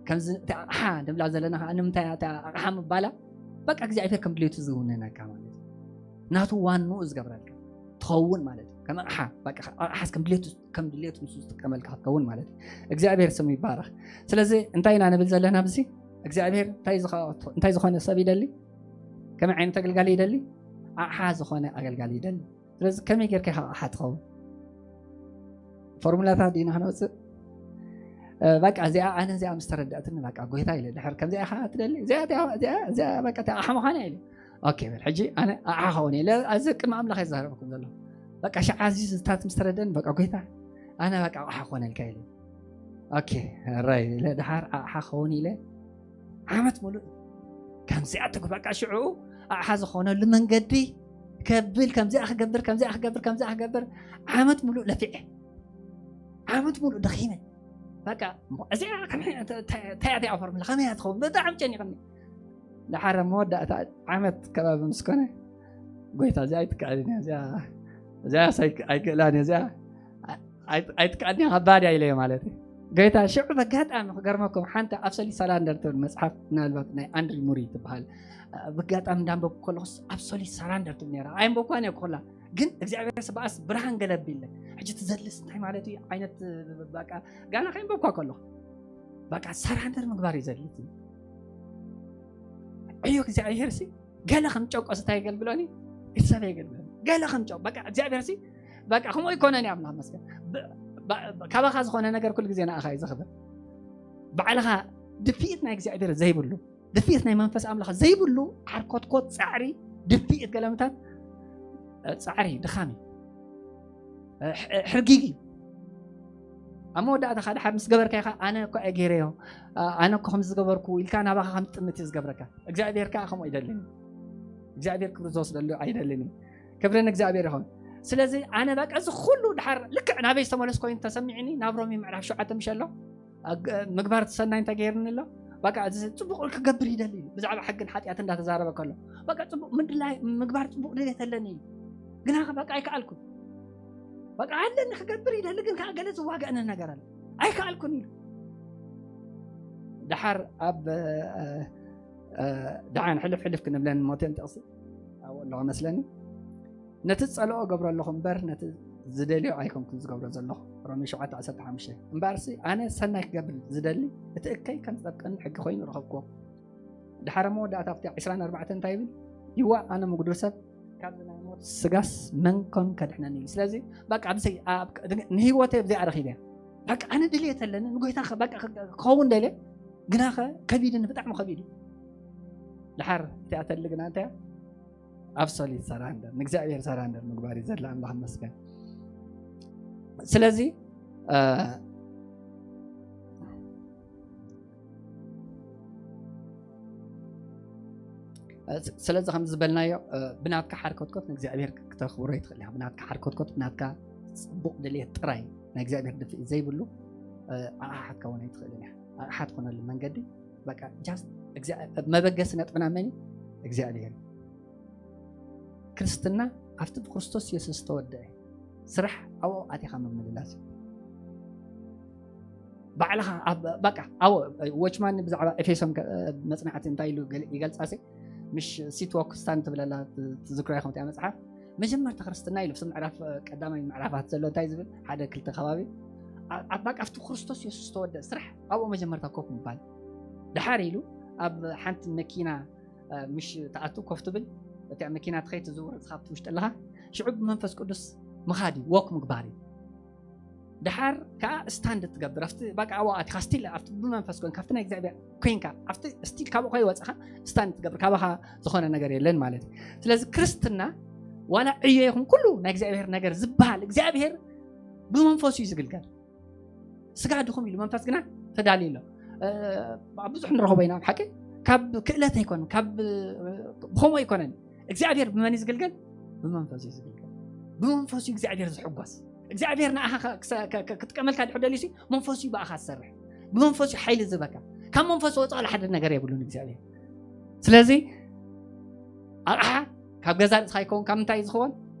ከምዚ እቲ ኣቕሓ ንብላ ዘለና ከዓ ንምንታይ እያ እታ ኣቕሓ ምባላ? በቃ እግዚኣብሔር ከም ድሌቱ ዝውንነካ ማለት እዩ። ናቱ ዋንኡ ዝገብረልካ ትኸውን ማለት እዩ። ከም ኣቕሓ፣ በቃ ኣቕሓስ ከም ድሌቱ፣ ከም ድሌቱ ንሱ ዝጥቀመልካ ክትከውን ማለት እዩ። እግዚኣብሔር ስሙ ይባረኽ። ስለዚ እንታይ ኢና ንብል ዘለና ኣብዚ? እግዚኣብሔር እንታይ ዝኸ-፣ እንታይ ዝኾነ ሰብ ይደሊ? ከመይ ዓይነት ኣገልጋሊ ይደሊ? ኣቕሓ ዝኾነ ኣገልጋሊ ይደሊ። ስለዚ ከመይ ጌርካ ኢኻ ኣቕሓ ትኸውን? ፎርሙላታት ዲና ክነውፅእ? እ፣ በቃ እዚኣ፣ ኣነ እዚኣ ምስ ተረዳእትኒ፣ በቃ ጎይታ ኢለ፣ ድሕር ከምዚኣ ኢኻ ትደሊ? እዚኣ፣ እዚኣ፣ እዚኣ፣ እዚኣ በቃ እታ ኣቕሓ ምዃና ኢለ። ኦኬ በል፣ ሕጂ ኣነ ኣቕሓ ክኸውን ኢለ፣ እዚ ቅድሚ ኣምላኽ እየ ዝዛረበኩም ዘለኹ። በቃ ሽዓ እዚ ዝታት ምስ ተረደእኒ፣ በቃ ጎይታ፣ ኣነ በቃ ኣቕሓ ክኾነልካ ኢለ። ኦኬ፣ ራይ ኢለ፣ ድሓር ኣቕሓ ክኸውን ኢለ፣ ዓመት ሙሉእ ከምዚኣ ትግ-፣ በቃ ሽዑ ኣቕሓ ዝኾነሉ መንገዲ ከብል፣ ከምዚኣ ክገብር፣ ከምዚኣ ክገብር፣ ከምዚኣ ክገብር፣ ዓመት ሙሉእ ለፊዐ። ዓመት ሙሉእ ደኺመ። በቃ፣ እሞ እዚኣ ከመይ፣ ተ-፣ ተ-፣ እንታይ እያ እዚኣ ፎርሙላ? ከመይ እያ ትኸውን? ብጣዕሚ ጨኒቐኒ። ድሓር ኣብ መወዳእታ ዓመት ከባቢ ምስ ኮነ፣ ጎይታ፣ እዚኣ ኣይትከኣልን እያ፣ እዚኣ፣ እዚኣ ኣይ-፣ ኣይክእላን እየ፣ እዚኣ ኣይ-፣ ኣይትከኣልን እያ፣ ከባድ እያ ኢለዮ ማለት እዩ። ጎይታ፣ ሽዑ በጋጣሚ ክገርመኩም፣ ሓንቲ ኣብሶሉት ሰራንደር ትብል መጽሓፍ፣ ምናልባት ናይ ኣንድሪ ሙሪ ትበሃል፣ በጋጣሚ እንዳንበብኩ ከለኹስ ኣብሶሉት ሰራንደር ትብል ነይራ። ኣየንበብኳን እየ ኩላ፣ ግን እግዚኣብሔር ስብኣስ ብርሃን ገለብ ኢለ። ሕጂ ትዘልስ እንታይ ማለት እዩ? ዓይነት በቃ ጋና ከየንበብኳ ከለኹ በቃ ሰራንደር ምግባር እዩ ዘድሊ። ዕዮ እግዚኣብሔር ሲ ገለ ከም ጨቆስ እንታይ የገልግሎኒ? ኢድ ሰብ የገልግል ገለ ከምጨው በቃ እግዚኣብሔር ሲ በቃ ከምኡ ይኮነን እዩ ኣምላኽ መስገን። ብ- ብ- ካባኻ ዝኾነ ነገር ኩሉ ግዜ ንኣኻ እዩ ዝኽበር። ባዕልኻ ድፍኢት ናይ እግዚኣብሔር ዘይብሉ፣ ድፍኢት ናይ መንፈስ ኣምላኽ ዘይብሉ ዓርኮትኮት፣ ፃዕሪ፣ ድፍኢት፣ ገለምታት ፃዕሪ ድኻም እዩ። ሕርጊግ እዩ። ኣብ መወዳእታ ካደ ሓር ምስ ገበርካ ኢኻ ኣነ እኮ እየ ገይረዮ፣ ኣነ እኮ ከም ዝገበርኩ ኢልካ ናባኻ ከም ትጥምት እዩ ዝገብረካ። እግዚኣብሔር ከዓ ከምኡ ኣይደልን እዩ። እግዚኣብሔር ክብሪ ዝወስደሉ ኣይደልን እዩ። ክብርን እግዚኣብሔር ይኹን። ስለዚ ኣነ በቃ እዚ ኩሉ ድሓር ልክዕ ናበይ ዝተመለስ ኮይኑ ተሰሚዕኒ ናብ ሮሚ ምዕራፍ ሸውዓተ ምሸ ኣሎ ምግባር ሰናይ እንታይ ገይርኒ ኣሎ። በቃ እዚ ጽቡቕ ክገብር ይደሊ እዩ። ብዛዕባ ሕግን ሓጢኣት እንዳተዛረበ ከሎ በቃ ጽቡቕ ምድላይ ምግባር ጽቡቕ ድሌት ኣለኒ እዩ። ግና በቃ ኣይከኣልኩን። በቃ ኣለኒ ክገብር ይደሊ ግን ከዓ ገለ ዝዋገእኒ ነገር ኣሎ ኣይከኣልኩን እዩ። ድሓር ኣብ ደሓን ሕልፍ ሕልፍ ክንብለን ሞቴን ጥቕሲ ኣብኡ ኣለዋ መስለኒ። ነቲ ዝጸልኦ ገብሮ ኣለኹ እምበር ነቲ ዝደልዮ ኣይኮንኩን ዝገብሮ ዘለኹ። ሮሜ ሸውዓተ ዓሰርተ ሓሙሽተ። እምበኣርሲ ኣነ ሰናይ ክገብር ዝደሊ እቲ እከይ ከም ዝጠብቀኒ ሕጊ ኮይኑ ረኸብክዎ። ድሓር መወዳእታ ኣብቲ ዕስራን ኣርባዕተን እንታይ ይብል? ይዋ ኣነ ምጉዱር ሰብ ካብዚ ናይ ሞት ስጋስ መን ኮን ከድሕነኒ እዩ። ስለዚ በቃ ኣብዚ ንህይወተይ ኣብዚኣ ረኺበ በቃ ኣነ ድልየት ኣለኒ ንጎይታ በቃ ክኸውን ደልየ ግናኸ ከቢድኒ ብጣዕሚ ከቢድ እዩ። ድሓር እቲኣ ተሊ ግና እንታይ ኣብሶሊት ሰራንደር ንእግዚኣብሔር ሰራንደር ምግባር እዩ ዘድሊ ኣምላኽ መስገን። ስለዚ ስለዚ ከም ዝበልናዮ ብናትካ ሓርኮትኮት ንእግዚኣብሔር ክተኽብሮ ይትኽእል ኢኻ። ብናትካ ሓርኮትኮት ብናትካ ፅቡቕ ድልየት ጥራይ ናይ እግዚኣብሔር ድፍኢ ዘይብሉ ኣቕሓ ክትከውን ኣይትኽእልን ኢኻ። ኣቕሓ ትኾነሉ መንገዲ በቃ ጃስት መበገሲ ነጥብና መን እዩ? እግዚኣብሔር እዩ። ክርስትና ኣብቲ ብክርስቶስ የሱስ ዝተወደአ ስራሕ ኣብኡ ኣቲኻ ምምልላስ እዩ። ባዕልኻ በቃ ኣብኡ ወችማን ብዛዕባ ኤፌሶን መፅናዕቲ እንታይ ኢሉ ይገልፃ ሲ ምሽ ሲትወክ ስታን ትብለላ ትዝክሮ ኢኹም እቲያ መፅሓፍ መጀመርታ ክርስትና ኢሉ ምዕራፍ ቀዳማይ ምዕራፋት ዘሎ እንታይ ዝብል ሓደ ክልተ ከባቢ በቃ ኣብቲ ክርስቶስ የሱስ ዝተወደአ ስራሕ ኣብኡ መጀመርታ ኮፍ ምባል ድሓር ኢሉ ኣብ ሓንቲ መኪና ምሽ ትኣቱ ኮፍ ትብል እቲኣ መኪና ትኸይ ትዝውር ዝኻብ ትውሽጢ ኣለኻ ሽዑ ብመንፈስ ቅዱስ ምኻድ እዩ ወክ ምግባር እዩ። ድሓር ከዓ ስታንድ ትገብር ኣብቲ በቃ ኣብኡ ኣቲኻ ስቲል ኣብቲ ብመንፈስ ኮይን ካብቲ ናይ እግዚኣብሔር ኮይንካ ኣብቲ ስቲል ካብኡ ከይወፅኻ ስታንድ ትገብር ካባኻ ዝኾነ ነገር የለን ማለት እዩ። ስለዚ ክርስትና ዋላ ዕዮ ይኹን ኩሉ ናይ እግዚኣብሔር ነገር ዝበሃል እግዚኣብሔር ብመንፈሱ እዩ ዝግልገል። ስጋ ድኹም ኢሉ መንፈስ ግና ተዳልዩ ኣሎ። ብዙሕ ንረኽቦ ኢና ሓቂ ካብ ክእለት ኣይኮነን ካብ ብኸምኡ ኣይኮነን። እግዚኣብሔር ብመን እዩ ዝግልገል? ብመንፈሱ እዩ ዝግልገል። ብመንፈሱ እግዚኣብሔር ዝሕጎስ እግዚኣብሔር ንኣኻ ክትጥቀመልካ ድሕር ደልዩ መንፈሱ እዩ ብኣኻ ዝሰርሕ ብመንፈሱ ሓይሊ ዝበካ ካብ መንፈሱ ወፃ ሓደ ነገር የብሉን እግዚኣብሔር። ስለዚ ኣቕሓ ካብ ገዛ ርእስኻ ይከውን ካብ ምንታይ እዩ ዝኸውን?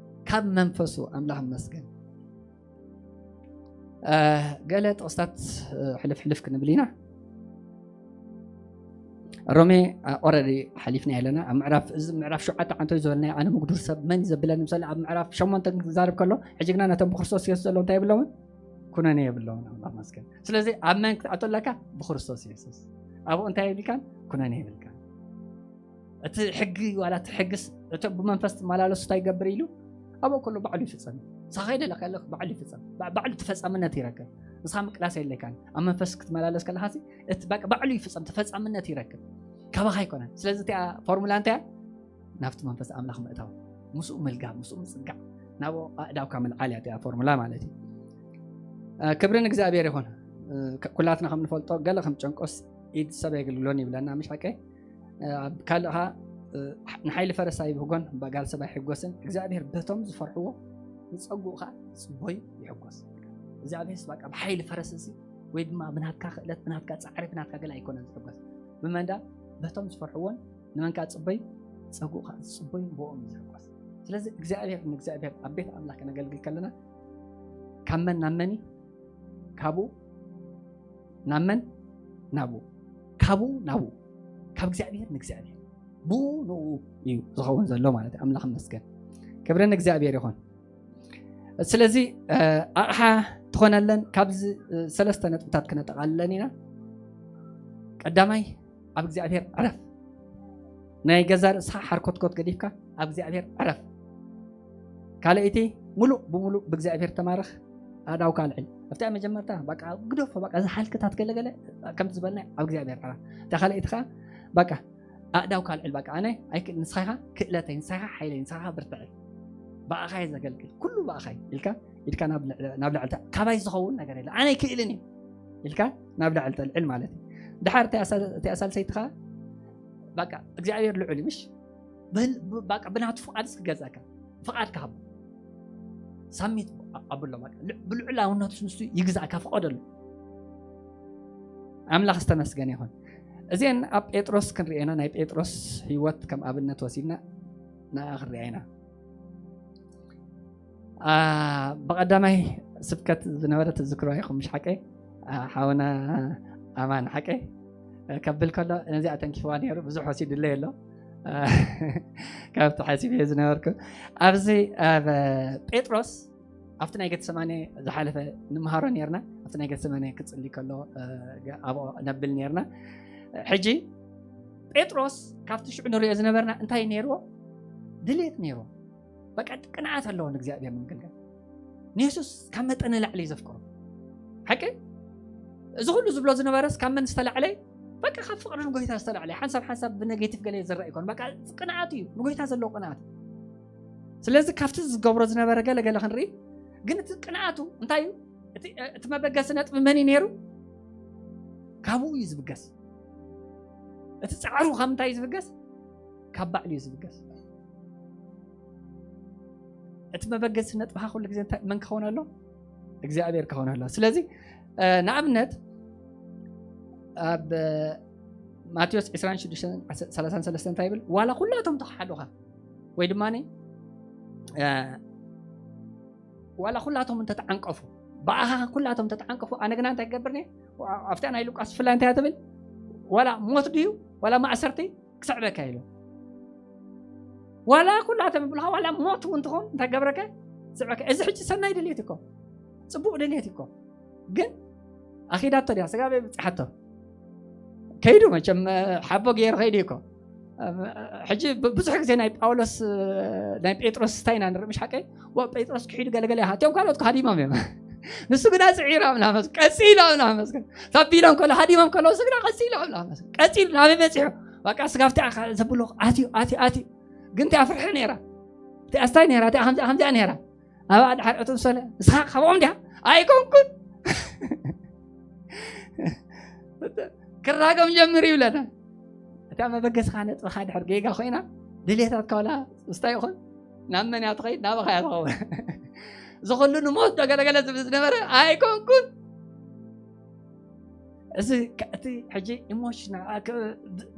ካብ መንፈሱ ኣምላኽ መስገን። ገለ ጥቕስታት ሕልፍ ሕልፍ ክንብል ኢና። ሮሜ ኦረዲ ሓሊፍና ኣለና ኣብ ምዕራፍ እዚ ምዕራፍ ሸውዓተ ዓንቶይ ዝበልናዮ ኣነ ምጉዱር ሰብ መን እዩ ዘብለኒ ምሳሌ ኣብ ምዕራፍ ሸሞንተ ክዛርብ ከሎ ሕጂ ግና ነቶም ብክርስቶስ የሱስ ዘለዉ እንታይ የብሎምን ኩነኔ የብሎምን ኣምላኽ መስገን። ስለዚ ኣብ መን ክትኣቶ ኣለካ? ብክርስቶስ የሱስ። ኣብኡ እንታይ የብልካን? ኩነኔ የብልካን። እቲ ሕጊ ዋላ እቲ ሕግስ እቶም ብመንፈስ ትመላለሱ እንታይ ይገብር ኢሉ ኣብኡ ከሎ ባዕሉ ይፍጸም። ሳኸይ ደለካ ያለ ባዕሉ ይፍጸም። ባዕሉ ተፈጻምነት ይረክብ። ንስኻ ምቅላስ የለካን። ኣብ መንፈስ ክትመላለስ ከለካ እቲ ባዕሉ ይፍጸም፣ ተፈጻምነት ይረክብ። ካባኻ ኣይኮነን። ስለዚ እቲኣ ፎርሙላ እንታይ ናብቲ መንፈስ ኣምላኽ ምእታው፣ ምስኡ ምልጋብ፣ ምስኡ ምጽጋዕ፣ ናብኡ ኣእዳውካ ምልዓል እያ እቲኣ ፎርሙላ ማለት እዩ። ክብሪ ንእግዚኣብሔር ይኹን። ኩላትና ከም ንፈልጦ ገለ ከም ጨንቆስ ኢድ ሰብ የገልግሎን ይብለና ምሽ ሓቀይ ካልእ ኸዓ ንሓይሊ ፈረስ ኣይብህጎን፣ በጋል ሰብ ኣይሕጎስን። እግዚኣብሔር በቶም ዝፈርሕዎ ንጸጉኡ ኸዓ ጽቦይ ይሕጎስ። እግዚኣብሔር በቃ ብሓይሊ ፈረስ እዚ ወይ ድማ ብናትካ ክእለት፣ ብናትካ ጻዕሪ፣ ብናትካ ገለ ኣይኮነን ዝሕጎስ። ብመንዳ በቶም ዝፈርሕዎን ንመንካ ጽቦይ ጸጉኡ ኸዓ ዝጽቦይ ብኦም እዩ ዝሕጎስ። ስለዚ እግዚኣብሔር ንእግዚኣብሔር ኣብ ቤት ኣምላኽ ከነገልግል ከለና ካብ መን ናብ መን እዩ? ካብኡ ናብ መን? ናብኡ። ካብኡ ናብኡ። ካብ እግዚኣብሔር ንእግዚኣብሔር። ብኡ ንኡ እዩ ዝኸውን ዘሎ ማለት እዩ። ኣምላኽ ይመስገን። ክብሪ ንእግዚኣብሔር ይኹን። ስለዚ ኣቕሓ ትኾነለን ካብዚ ሰለስተ ነጥብታት ክነጠቓልለን ኢና። ቀዳማይ ኣብ እግዚኣብሔር ዕረፍ። ናይ ገዛ ርእስኻ ሓርኮትኮት ገዲፍካ ኣብ እግዚኣብሔር ዕረፍ። ካልኣይቲ፣ ሙሉእ ብሙሉእ ብእግዚኣብሔር ተማረኽ፣ ኣእዳውካ ኣልዕል። ኣብታ መጀመርታ በቃ ግደፎ፣ በቃ እዚ ሓልክታት ገለገለ ከምቲ ዝበልና ኣብ እግዚኣብሔር ዕረፍ። እታ ካልኣይቲ ከዓ በቃ ኣእዳውካ ኣልዕል፣ በቃ ኣነ ኣይክእል፣ ንስኻ ኢኻ ክእለተይ፣ ንስኻ ኢኻ ሓይለይ፣ ንስኻ ኢኻ ብርትዐይ፣ ብኣኻ እየ ዘገልግል፣ ኩሉ ብኣኻ እዩ ኢልካ ኢድካ ናብ ልዕሊ፣ ናብ ልዕልታ፣ ካባይ ዝኸውን ነገር የለ፣ ኣነ ኣይክእልን እዩ ኢልካ ናብ ልዕልታ ልዕል ማለት እዩ። ድሓር እቲኣ ሳል-፣ እቲኣ ሳልሰይቲ ከዓ በቃ እግዚኣብሔር ልዑል እዩ፣ ምሽ? በል-፣ ብ-፣ በቃ ብናቱ ፍቓድስ ክገዛእካ፣ ፍቓድካ ሃቦ። ሳሚት ኣብሎ፣ በቃ ል-፣ ብልዑላውነቱ ንሱ ይግዛእካ፣ ፍቐደሉ። ኣምላኽ ዝተመስገነ ይኹን። እዚአን ኣብ ጴጥሮስ ክንሪኤና፣ ናይ ጴጥሮስ ህይወት ከም ኣብነት ወሲድና ንኣ ክንሪኣ ኢና። አ፣ ብቐዳማይ ስብከት ዝነበረ ትዝክርዋ ኢኹም፣ ምሽ ሓቀይ? አ፣ ሓውና ኣማን ሓቀይ? ከብል ከሎ ነዚኣ ተንኪፍዋ ነይሩ፣ ብዙሕ ወሲዱለይ ኣሎ። አ፣ ካብቲ ሓሲበዮ ዝነበርኩ። ኣብዚ ኣብ ጴጥሮስ፣ ኣብቲ ናይ ገተሰማኔ ዝሓለፈ ንምሃሮ ነይርና፣ ኣብቲ ናይ ገተሰማኔ ክጽሊ ከሎ፣ አ፣ ገ-፣ ኣብኡ ነብል ነይርና። ሕጂ ጴጥሮስ ካብቲ ሽዑ ንሪኦ ዝነበርና እንታይ ነይርዎ? ድሌት ነይርዎ። በቃ ቅንዓት ኣለዎ ንእግዚኣብሔር ንምግልጋል። ንየሱስ ካብ መጠን ንላዕሊ እዩ ዘፍቅሮ። ሓቂ? እዚ ኩሉ ዝብሎ ዝነበረስ ካብ መን ዝተላዕለ? በቃ ካብ ፍቕሪ ንጎይታ ዝተላዕለ። ሓንሳብ ሓንሳብ ብኔጌቲቭ ገለ ዝረአ ይኮን። በቃ ቅንዓት እዩ፣ ንጎይታ ዘለዎ ቅንዓት። ስለዚ ካብቲ ዝገብሮ ዝነበረ ገለ ገለ ክንርኢ፣ ግን እቲ ቅንዓቱ እንታይ እዩ? እቲ፣ እቲ መበገሲ ነጥቢ መን እዩ ነይሩ? ካብኡ እዩ ዝብገስ። እቲ ጻዕሩ ካብ ምንታይ እዩ ዝብገስ? ካብ ባዕሉ እዩ ዝብገስ። እቲ መበገሲ ነጥብኻ ኩሉ ግዜ እንታይ፣ መን ክኸውን ኣሎ? እግዚኣብሔር ክኸውን ኣሎ። ስለዚ፣ እ፣ ንኣብነት ኣብ፣ እ፣ ማቴዎስ ዕስራን ሽዱሽተን ሰላሳን ሰለስተን እንታይ ይብል? ዋላ ኩላቶም ተኸሓዱኻ ወይ ድማ፣ እ፣ ዋላ ኩላቶም እንተተዓንቀፉ፣ ብኣኻ ኩላቶም እንተተዓንቀፉ፣ ኣነ ግና እንታይ ክገብር እየ? ኣብታ ናይ ሉቃስ ብፍላይ እንታይ እያ ትብል? ዋላ ሞት ድዩ? ዋላ ማእሰርቲ ክስዕበካ ኢሉ። ዋላ ኩላቶም ይብልኻ፣ ዋላ ሞት እውን ትኾን እንታይ ገብረከ? ስዕበከ። እዚ ሕጂ ሰናይ ድሌት እኮ፣ ጽቡቕ ድሌት እኮ። ግን ኣኺዳቶ ድያ? ስጋብ በይ ብጽሓቶ? ከይዱ መቸም፣ ሓቦ ገይሩ ከይዱ እኮ። ሕጂ ብ-፣ ብዙሕ ግዜ ናይ ጳውሎስ፣ ናይ ጴጥሮስ እንታይ ኢና ንርኢ፣ ምሽ ሓቀይ? ዋ፣ ጴጥሮስ ክሒዱ ገለገለ ይሃ-፣ እቲኦም ካልኦት ሃዲሞም እዮም። ንሱ ግና ጽዒሩ ኣምላኽ መስገን፣ ቀጺሉ ኣምላኽ መስገን። ታቢሎም ከሎ፣ ሃዲሞም ከሎ፣ ንሱ ግና ቀጺሉ ኣምላኽ መስገን። ቀጺሉ ናበይ በጺሑ? በቃ ስጋብ እቲኣ ከ-፣ ዘብሎ ኣትዩ፣ ኣትዩ፣ ኣትዩ። ግን እቲኣ ፍርሒ ነይራ። እቲኣ ስታይ ነይራ፣ እቲኣ ከምዚኣ፣ ከምዚኣ ነይራ። ኣብኣ ድሓር እቶም ሰለ፣ ንስኻ ካብኦም ዲኻ? ኣይኮንኩን። ክራገም ጀምር ይብለና። እታ መበገስኻ ነጥብኻ ድሕር ጌጋ ኮይና፣ ድሌታትካ ዋላ ምስታይ ይኹን፣ ናብ መን እያ ትኸይድ? ናባኻ እያ ትኸውን። እዚ ኩሉ ንሞት ዶ ገለገለ ዝብል ዝነበረ ኣይኮንኩን። እዚ ከ-፣ እቲ ሕጂ ኢሞሽናል፣ አ፣ ከ-፣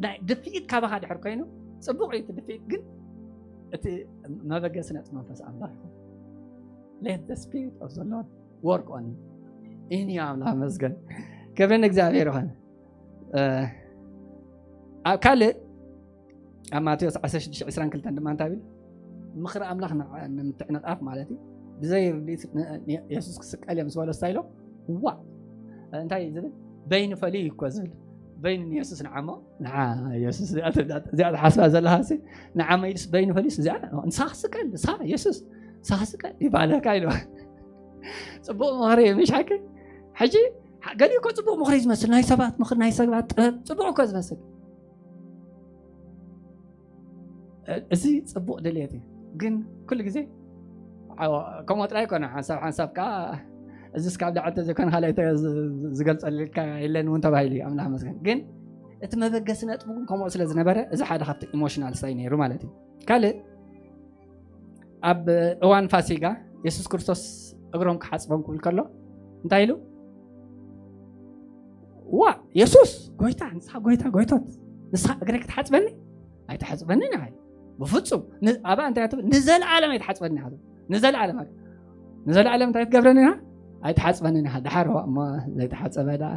ናይ ድፍኢት ካባኻ ድሕር ኮይኑ፣ ጽቡቕ እዩ እቲ ድፍኢት፣ ግን እቲ መበገሲ ነጥቢ መንፈስ ኣምላኽ ይኹን። Let the spirit of the Lord work on you። ኢኒ ኣምላኽ መስገን። ክብሪ ንእግዚኣብሔር ይኹን። እ፣ ኣብ ካልእ፣ ኣብ ማቴዎስ ዓሰርተ ሽዱሽተ ዕስራን ክልተን ድማ እንታይ ብል? ምኽሪ ኣምላኽ ንዓ-፣ ንምትዕንቓፍ ማለት እዩ። ብዘይ ርድኢት ን-፣ ን-፣ የሱስ ክስቀል እየ ምስ በሎ ስታይ ኢሎም፣ ዋ! እንታይ እዩ ዝብል? በይኑ ፈልዩ እዩ እኮ ዝብል። በይኑ ንየሱስ ንዓሞ፣ ንዓ የሱስ እዚኣ ትብላ፣ እዚኣ ትሓስባ ዘለኻ ሲ፣ ንዓሞ ኢሉስ በይኑ ፈልዩስ እዚኣ፣ ንሳ ክስቀል፣ ንሳ የሱስ፣ ንሳ ክስቀል ይባለካ ኢሉ። ጽቡቕ ምኽሪ እዩ፣ ምሽ ሓቂ? ሕጂ ገሊኡ እኮ ጽቡቕ ምኽሪ እዩ ዝመስል፣ ናይ ሰባት ምኽሪ፣ ናይ ሰባት ጥበብ ጽቡቕ እኮ ዝመስል። እ-፣ እዚ ጽቡቕ ድልየት እዩ። ግን ኩሉ ግዜ ዓዋ-፣ ከምኡ ጥራይ ኣይኮነ፣ ሓንሳብ ሓንሳብ ከኣ እዚ እስካብ ላዕሊ ተዘይኮነ ካልኣይ ተ-፣ ዝ-፣ ዝ-፣ ዝገልጸልካ የለን እውን ተባሂሉ እዩ፣ ኣምላኽ መስገን። ግን እቲ መበገሲ ነጥቡ ግን ከምኡ ስለ ዝነበረ፣ እዚ ሓደ ካብቲ ኢሞሽናል ስታይ ነይሩ ማለት እዩ። ካልእ፣ ኣብ እዋን ፋሲጋ የሱስ ክርስቶስ እግሮም ክሓጽቦም ክብል ከሎ እንታይ ኢሉ? ዋ፣ የሱስ ጎይታ፣ ንስኻ ጎይታ ጎይቶት፣ ንስኻ እግረይ ክትሓጽበኒ? ኣይትሓጽበንን ኢኻ። ብፍጹም። ን-፣ ኣብኣ እንታይ እያ ትብል? ንዘለኣለም ኣይትሓጽበኒ ኢኻ ትብል። ንዘለኣለም ኣለ-፣ ንዘለኣለም እንታይ ትገብረኒ ኢኻ? ኣይትሓጽበንን ኢኻ። ደሓር እዋ እሞ ዘይተሓጸበ ደኣ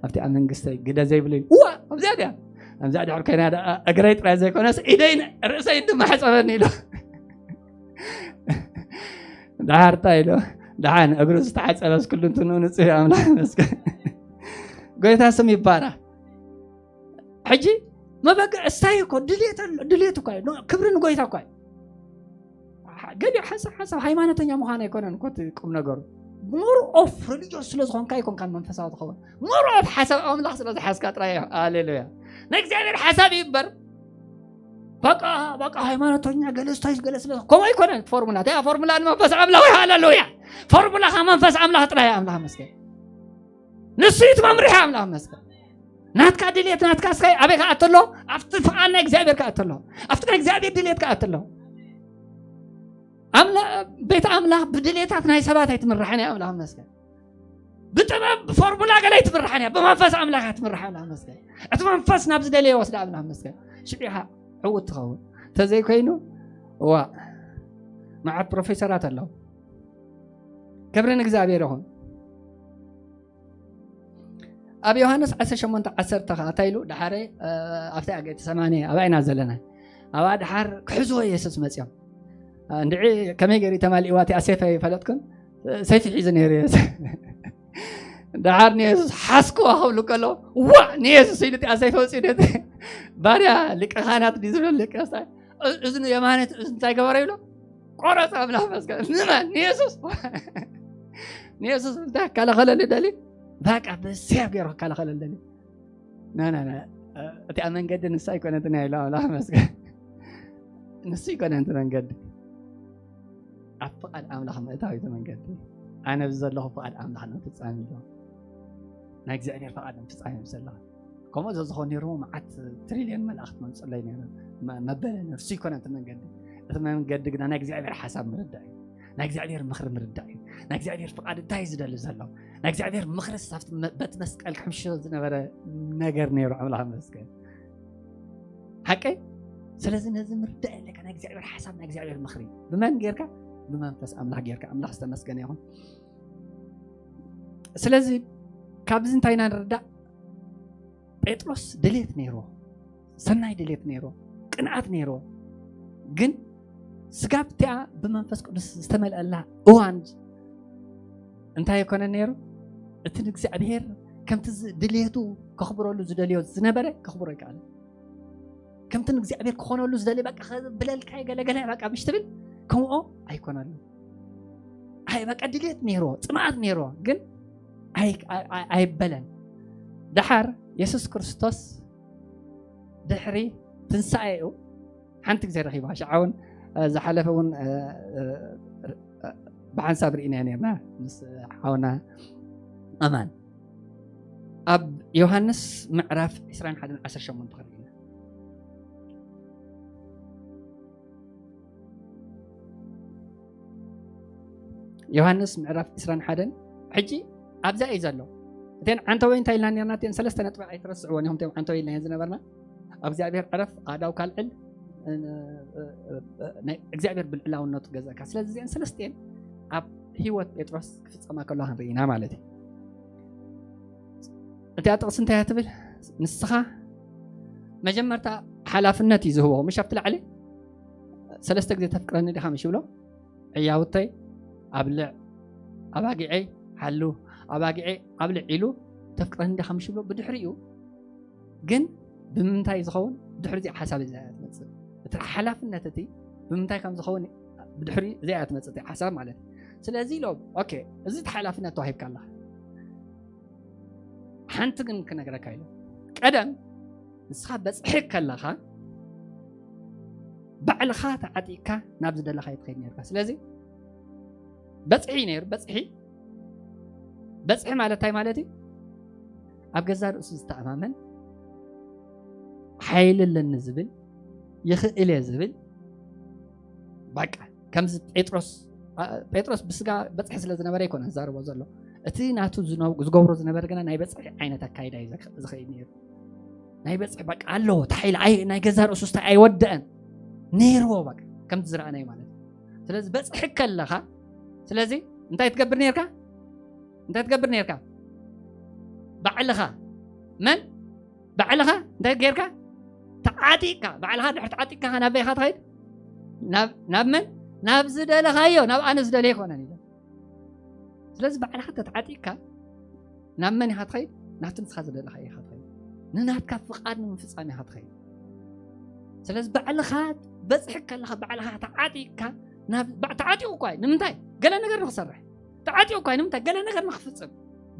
ኣብቲ ኣብ መንግስተይ ግደ ዘይብሉ እዩ። እዋ፣ ኣብዚኣ ድያ? ኣብዚኣ ድሕር ኮይና ደኣ እግረይ ጥራይ ዘይኮነስ ኢደይን ርእሰይን ድማ ሕጸበኒ ኢሉ። ደሓር እንታይ ኢሉ? ደሓን እግሩ ዝተሓጸበስ ኩሉ እንትንኡ ንጹህ እዩ፣ ኣምላኽ ይመስገን። ጎይታ ስም ይባረኽ። ሕጂ መበገ-፣ እሳይ እኮ ድሌት ኣሎ፣ ድሌት እኮ እዩ። ክብሪ ንጎይታ እኮ እዩ። ገሊኡ ሓሳብ ሓሳብ ሃይማኖተኛ ምዃን ኣይኮነን እኮ እቲ ቁም ነገሩ። More of religious ስለ ዝኾንካ ኣይኮንካን መንፈሳዊ ትኸውን። More of ሓሳብ ኣምላኽ ስለ ዝሓዝካ ጥራይ እዩ። ሃሌሉያ። ናይ እግዚኣብሔር ሓሳብ እዩ እምበር፣ በቃ በቃ ሃይማኖተኛ ገለ ስታይ ገለ ስለ ከምኡ ኣይኮነን። ፎርሙላ እቲኣ ፎርሙላ ንመንፈስ ኣምላኽ እዩ። ሃሌሉያ። ፎርሙላኻ መንፈስ ኣምላኽ ጥራይ እዩ። ኣምላኽ መስገን። ንሱ እዩ እቲ መምርሒ። ኣምላኽ መስገን። ናትካ ድሌት ናትካ እስካይ ኣበይ ከኣተሎ? ኣብቲ ፍቓድ ናይ እግዚኣብሔር ከኣተሎ። ኣብቲ ናይ እግዚኣብሔር ድሌት ከኣተሎ። ኣምላ- ቤት ኣምላኽ ብድሌታት ናይ ሰባት ኣይትምራሕን እያ። ኣምላኽ መስገን። ብጥበብ ብፎርሙላ ገለ ኣይትምራሕን እያ። ብመንፈስ ኣምላኽ እያ ትምራሕ። ኣምላኽ መስገን። እቲ መንፈስ ናብ ዝደለየ ወስዳ። ኣምላኽ መስገን። ሽዑ ኢኻ ዕዉት ትኸውን። ተዘይኮይኑ ዋ፣ መዓት ፕሮፌሰራት ኣለዉ። ክብሪ ንእግዚኣብሔር ይኹን። ኣብ ዮሃንስ ዓሰርተ ሸሞንተ ዓሰርተ ኸዓ እንታይ ኢሉ? ደሓረ ኣብቲ ኣገቲ ሰማንያ ኣብኣ ኢና ዘለና። ኣብኣ ደሓር ክሕዝዎ የሱስ መፅኦም። እንድዒ ከመይ ገይሩ ተማሊእዋ እቲኣ ሰይፈ ይፈለጥኩን? ሰይፊ ሒዙ ነይሩ የሱስ። ደሓር ንየሱስ ሓስክዋ ክብሉ ከሎ፣ ዋ፣ ንየሱስ ኢሉ እቲኣ ሰይፈ ውፅኡ ነቲ ባርያ ሊቀ ካህናት ድዩ ዝብሎ ሊቀ ስታይ፣ እ- እዝኑ የማነት እዝኑ እንታይ ገበረ ይብሎ? ቆረፀ። ኣምላኽ መስገን። ንመን? ንየሱስ። ንየሱስ እንታይ ክከላኸለሉ ደሊ? በቃ ብስያብ ገይሩ ክከላኸለሉ ደሊ። ና ና ና፣ እቲ ኣብ መንገዲ ንሱ ኣይኮነትን እያ ኢሉ። ኣምላኽ መስገን። ንሱ ኣይኮነን እቲ መንገዲ። ኣብ ፍቓድ ኣምላኽ ምእታው እዩ እቲ መንገዲ። ኣነ ብዘለኹ ፍቓድ ኣምላኽ ንምፍፃም ኢሉ። ናይ እግዚኣብሔር ፍቓድ ንምፍፃም እዩ ዘለኹ። ከምኡ ዘዝኾን ነይሩ መዓት ትሪልዮን መላእኽቲ መምፅለይ ነይሩ። መ- መበለ ነርሱ ይኮነ እቲ መንገዲ። እቲ መንገዲ ግና ናይ እግዚኣብሔር ሓሳብ ምርዳእ እዩ። ናይ እግዚኣብሔር ምኽሪ ምርዳእ እዩ። ናይ እግዚኣብሔር ፍቓድ እንታይ እዩ ዝደሊ ዘሎ? ናይ እግዚኣብሔር ምኽሪ ሳብቲ መ- በቲ መስቀል ክሕምሾ ዝነበረ ነገር ነይሩ። ኣምላኽ መስገን። ሓቀይ? ስለዚ ነዚ ምርዳእ ኣለካ። ናይ እግዚኣብሔር ሓሳብ ናይ እግዚኣብሔር ምኽሪ ብመን ጌርካ? ብመንፈስ ኣምላኽ ጌርካ። ኣምላኽ ዝተመስገነ ይኹን። ስለዚ ካብዚ እንታይ ኢና ንርዳእ? ጴጥሮስ ድሌት ነይርዎ፣ ሰናይ ድሌት ነይርዎ፣ ቅንኣት ነይርዎ። ግን ስጋብ እቲኣ ብመንፈስ ቅዱስ ዝተመልአላ እዋን እንታይ ኣይኮነን ነይሩ? እቲ ንእግዚኣብሔር ከምቲ ዝ- ድሌቱ ከኽብረሉ ዝደልዮ ዝነበረ ከኽብሮ ኣይከኣለን። ከምቲ ንእግዚኣብሔር ክኾነሉ ዝደልዮ በቃ ከብለልካ ገለገለ በቃ ምሽ ትብል ከምኦ ኣይኮነሉ። ኣይ በቃ ድሌት ነይርዎ፣ ፅምኣት ነይርዎ፣ ግን ኣይ- ኣይ- ኣይ- ኣይበለን። ደሓር የሱስ ክርስቶስ ድሕሪ ትንሳኤኡ ሓንቲ ግዜ ረኺባ። ሽዓ እውን ዝሓለፈ እውን ብሓንሳብ ርኢና ነርና ምስ ሓውና ኣማን ኣብ ዮሃንስ ምዕራፍ ዕስራን ሓደን ዓሰርተ ሸሞንተ ክንርኢ ኢና። ዮሃንስ ምዕራፍ ዕስራን ሓደን። ሕጂ ኣብዛ እዩ ዘሎ። እተን ዓንተወይ እንታይ ኢልና ነርና? እተን ሰለስተ ነጥቢ ኣይትረስዕወን ኢኹም። እተን ዓንተወይ ኢልና ዝነበርና ኣብ እግዚኣብሔር ዕረፍ፣ ኣእዳውካ ኣልዕል፣ እ- እ- እ- ናይ እግዚኣብሔር ብልዕላውነቱ ገዛእካ። ስለዚ እዚአን ሰለስቲአን ኣብ ህይወት ጴጥሮስ ክፍጸማ ከለዋ ክንርኢ ኢና ማለት እዩ። እቲኣ ጥቕሲ እንታይ እያ ትብል? ንስኻ መጀመርታ ሓላፍነት እዩ ዝህቦ። ምሽ ኣብቲ ላዕሊ ሰለስተ ግዜ ተፍቅረኒ ዲኻ ምሽ ይብሎ? ዕያውተይ ኣብልዕ፣ ኣባጊዐይ ሓሉ፣ ኣባጊዐይ ኣብልዕ ኢሉ ተፍቅረኒ ዲኻ ምሽ ይብሎ? ብድሕሪኡ ግን ብምንታይ ዝኸውን? ድሕሪ እዚኣ ሓሳብ እዚኣ እያ ትመጽእ። እቲ ሓላፍነት እቲ ብምንታይ ከም ዝኸውን ብድሕሪ እዚኣ እያ ትመጽእ እቲኣ ሓሳብ ማለት እዩ። ስለዚ ኢሎም ኦኬ፣ እዚ እቲ ሓላፍነት ተዋሂብካ ኣለኻ። ሓንቲ ግን ክነግረካ ኢሎም፣ ቀደም ንስኻ በጽሒ ከለኻ ባዕልኻ ተዓጢቕካ ናብ ዝደለኻዮ ትኸይድ ነርካ። ስለዚ በጽሒ እዩ ነይሩ። በጽሒ በጽሒ ማለት እንታይ ማለት እዩ? ኣብ ገዛ ርእሱ ዝተኣማመን፣ ሓይሊ ኣለኒ ዝብል፣ ይኽእል እየ ዝብል፣ በቃ ከምዚ ጴጥሮስ ጴጥሮስ ብስጋ በጽሒ ስለ ዝነበረ ኣይኮነ ዝዛረቦ ዘሎ። እቲ ናቱ ዝነብ- ዝገብሮ ዝነበረ ግና ናይ በጽሒ ዓይነት ኣካይዳ እዩ ዘክ- ዝኸይድ ነይሩ። ናይ በጽሒ በቃ ኣለዎ እቲ ሓይሊ ኣይ- ናይ ገዛ ርእሱ ስታይ ኣይወደአን ነይርዎ በቃ ከምቲ ዝረኣናይ ማለት እዩ። ስለዚ በጽሒ ከለኻ ስለዚ እንታይ ትገብር ነርካ? እንታይ ትገብር ነርካ? ባዕልኻ መን ባዕልኻ እንታይ ጌርካ? ተዓጢቕካ። ባዕልኻ ድሕሪ ተዓጢቕካ ናብ በይኻ ትኸይድ? ናብ ናብ መን? ናብ ዝደለኻዮ፣ ናብ ኣነ ዝደለየ ኣይኮነን ኢለ። ስለዚ ባዕልኻ ተተዓጢቕካ ናብ መን ኢኻ ትኸይድ? ናብቲ ንስኻ ዝደለኻዮ ኢኻ ትኸይድ። ንናትካ ፍቓድ ንምፍጻም ኢኻ ትኸይድ። ስለዚ ባዕልኻ በጽሒ ከለኻ ባዕልኻ ተዓጢቕካ ናብ ባዕ ተዓጢቑ እኳ እዩ። ንምንታይ? ገለ ነገር ንኽሰርሕ ተዓጢቑ እኳ እዩ። ንምንታይ? ገለ ነገር ንኽፍጽም።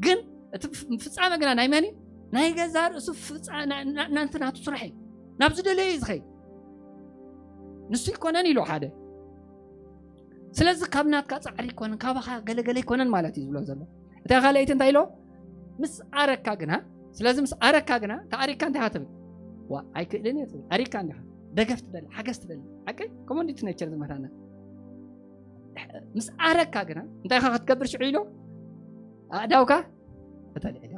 ግን እቲ ፍ- ፍጻመ ግና ናይ መን እዩ? ናይ ገዛ ርእሱ ፍጻ- ና- ና- ናንቲ ናቱ ስራሕ እዩ። ናብ ዝደለዮ እዩ ዝኸይድ። ንሱ ይኮነን ኢሉ ሓደ። ስለዚ ካብ ናትካ ጻዕሪ ይኮነን፣ ካባኻ ገለገለ ይኮነን ማለት እዩ ዝብሎ ዘሎ። እታ ካልኣይቲ እንታይ ኢሎ? ምስ ኣረካ ግና፣ ስለዚ ምስ ኣረካ ግና ተኣሪካ እንታይ ኢኻ ትብል? ዋ ኣይክእልን እየ ትብል። ኣሪካ እንዲኻ ደገፍ ትደሊ፣ ሓገዝ ትደሊ። ሓቂ ኮመንዲቲ ኔቸር ዝመታና ምስ ኣረካ ግና እንታይ ኢኻ ክትገብር ሽዑ ኢሎ? ኣእዳውካ እተልዕል ኢኻ።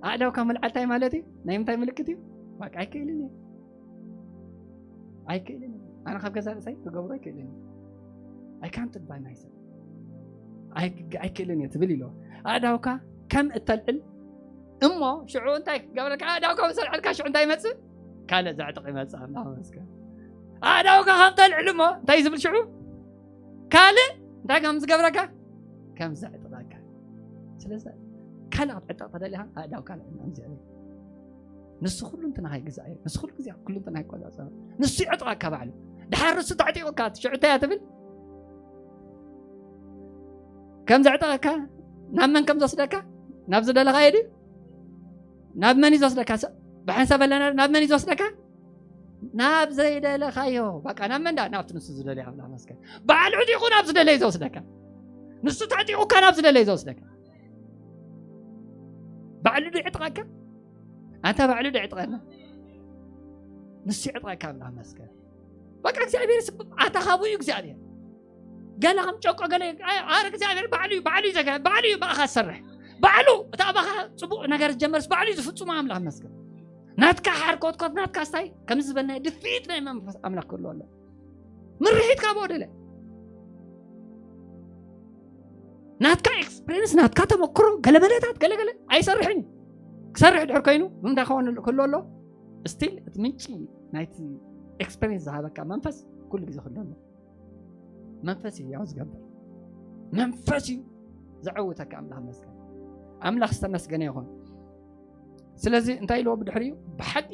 ኣእዳውካ ምልዓል እንታይ ማለት እዩ? ናይ ምንታይ ምልክት እዩ? በቃ ኣይክእልን እየ፣ ኣይክእልን እየ፣ ኣነ ካብ ገዛ ርእሰይ ክገብሮ ኣይክእልን እየ። I can't by myself። ኣይ- ኣይክእልን እየ ትብል ኢሎ። ኣእዳውካ ከም እተልዕል እሞ ሽዑ እንታይ ክገብረካ? ኣእዳውካ ምስ ኣልዓልካ ሽዑ እንታይ ይመጽእ? ካልእ ዘዕጥቕ ይመጽእ። ኣምላኽ ይመስገን። ኣእዳውካ ከም ተልዕል እሞ እንታይ ዝብል ሽዑ? ካልእ እንታይ ከም ዝገብረካ? ከም ዘዕጥቐካ። ስለዚ ካልእ ክትዕጠቕ ተደሊኻ ኣእዳውካ ኣልዕል። ንሱ ኩሉ እንትናኻ ይግዛእ እዩ። ንሱ ኩሉ ግዜ ኩሉ እንትናኻ ይቆጻጸር። ንሱ ይዕጥቐካ ባዕሉ። ድሓር ንሱ ተዕጢቑካ ሽዑ እንታይ እያ ትብል? ከም ዘዕጠቐካ ናብ መን ከም ዝወስደካ? ናብ ዝደለኻዮ ድዩ? ናብ መን እዩ ዝወስደካ? ስ- ብሓንሳብ ኣለና ናብ መን እዩ ዝወስደካ? ናብ ዘይደለኻዮ። በቃ ናብ መን ዳ? ናብቲ ንሱ ዝደለዮ። ኣምላኽ መስገን። ባዕሉ ዕጢቑ ናብ ዝደለዮ ዝወስደካ። ንሱ ተዕጢቑካ ናብ ዝደለዮ ዝወስደካ። ባዕሉ ዶ ይዕጥቐካ? ኣንታ ባዕሉ ዶ ይዕጥቐና? ንሱ ይዕጥቐካ። ኣምላኽ መስገን። በቃ እግዚኣብሔር ስብ ኣታ ካብኡ እዩ እግዚኣብሔር። ገለ ከም ጨቆ ገለ ኣረ እግዚኣብሔር ባዕሉ እዩ፣ ባዕሉ እዩ ዘጋ፣ ባዕሉ እዩ ብኣኻ ዝሰርሕ። ባዕሉ እቲ ኣባኻ ጽቡቕ ነገር ዝጀመርስ ባዕሉ እዩ ዝፍጽሞ። ኣምላኽ መስገን። ናትካ ሓርኮትኮት ናትካ ስታይ ከምዚ ዝበልና ድፍኢት ናይ መንፈስ ኣምላኽ ክህሉ ኣሎ። ምርሒት ካብ ወደለ ናትካ ኤክስፒሪየንስ ናትካ ተመክሮ ገለመለታት ገለገለ ኣይሰርሕን እዩ። ክሰርሕ ድሕር ኮይኑ ብምንታይ ከውን ክህሉ ኣሎ? ስቲል እቲ ምንጪ ናይቲ ኤክስፒሪየንስ ዝሃበካ መንፈስ ኩሉ ግዜ ክህሉ ኣሎ። መንፈስ እዩ ያው ዝገብር መንፈስ እዩ ዘዐውተካ። ኣምላኽ መስገን። ኣምላኽ ዝተመስገነ ይኹን። ስለዚ እንታይ ኢልዎ ብድሕሪኡ? ብሓቂ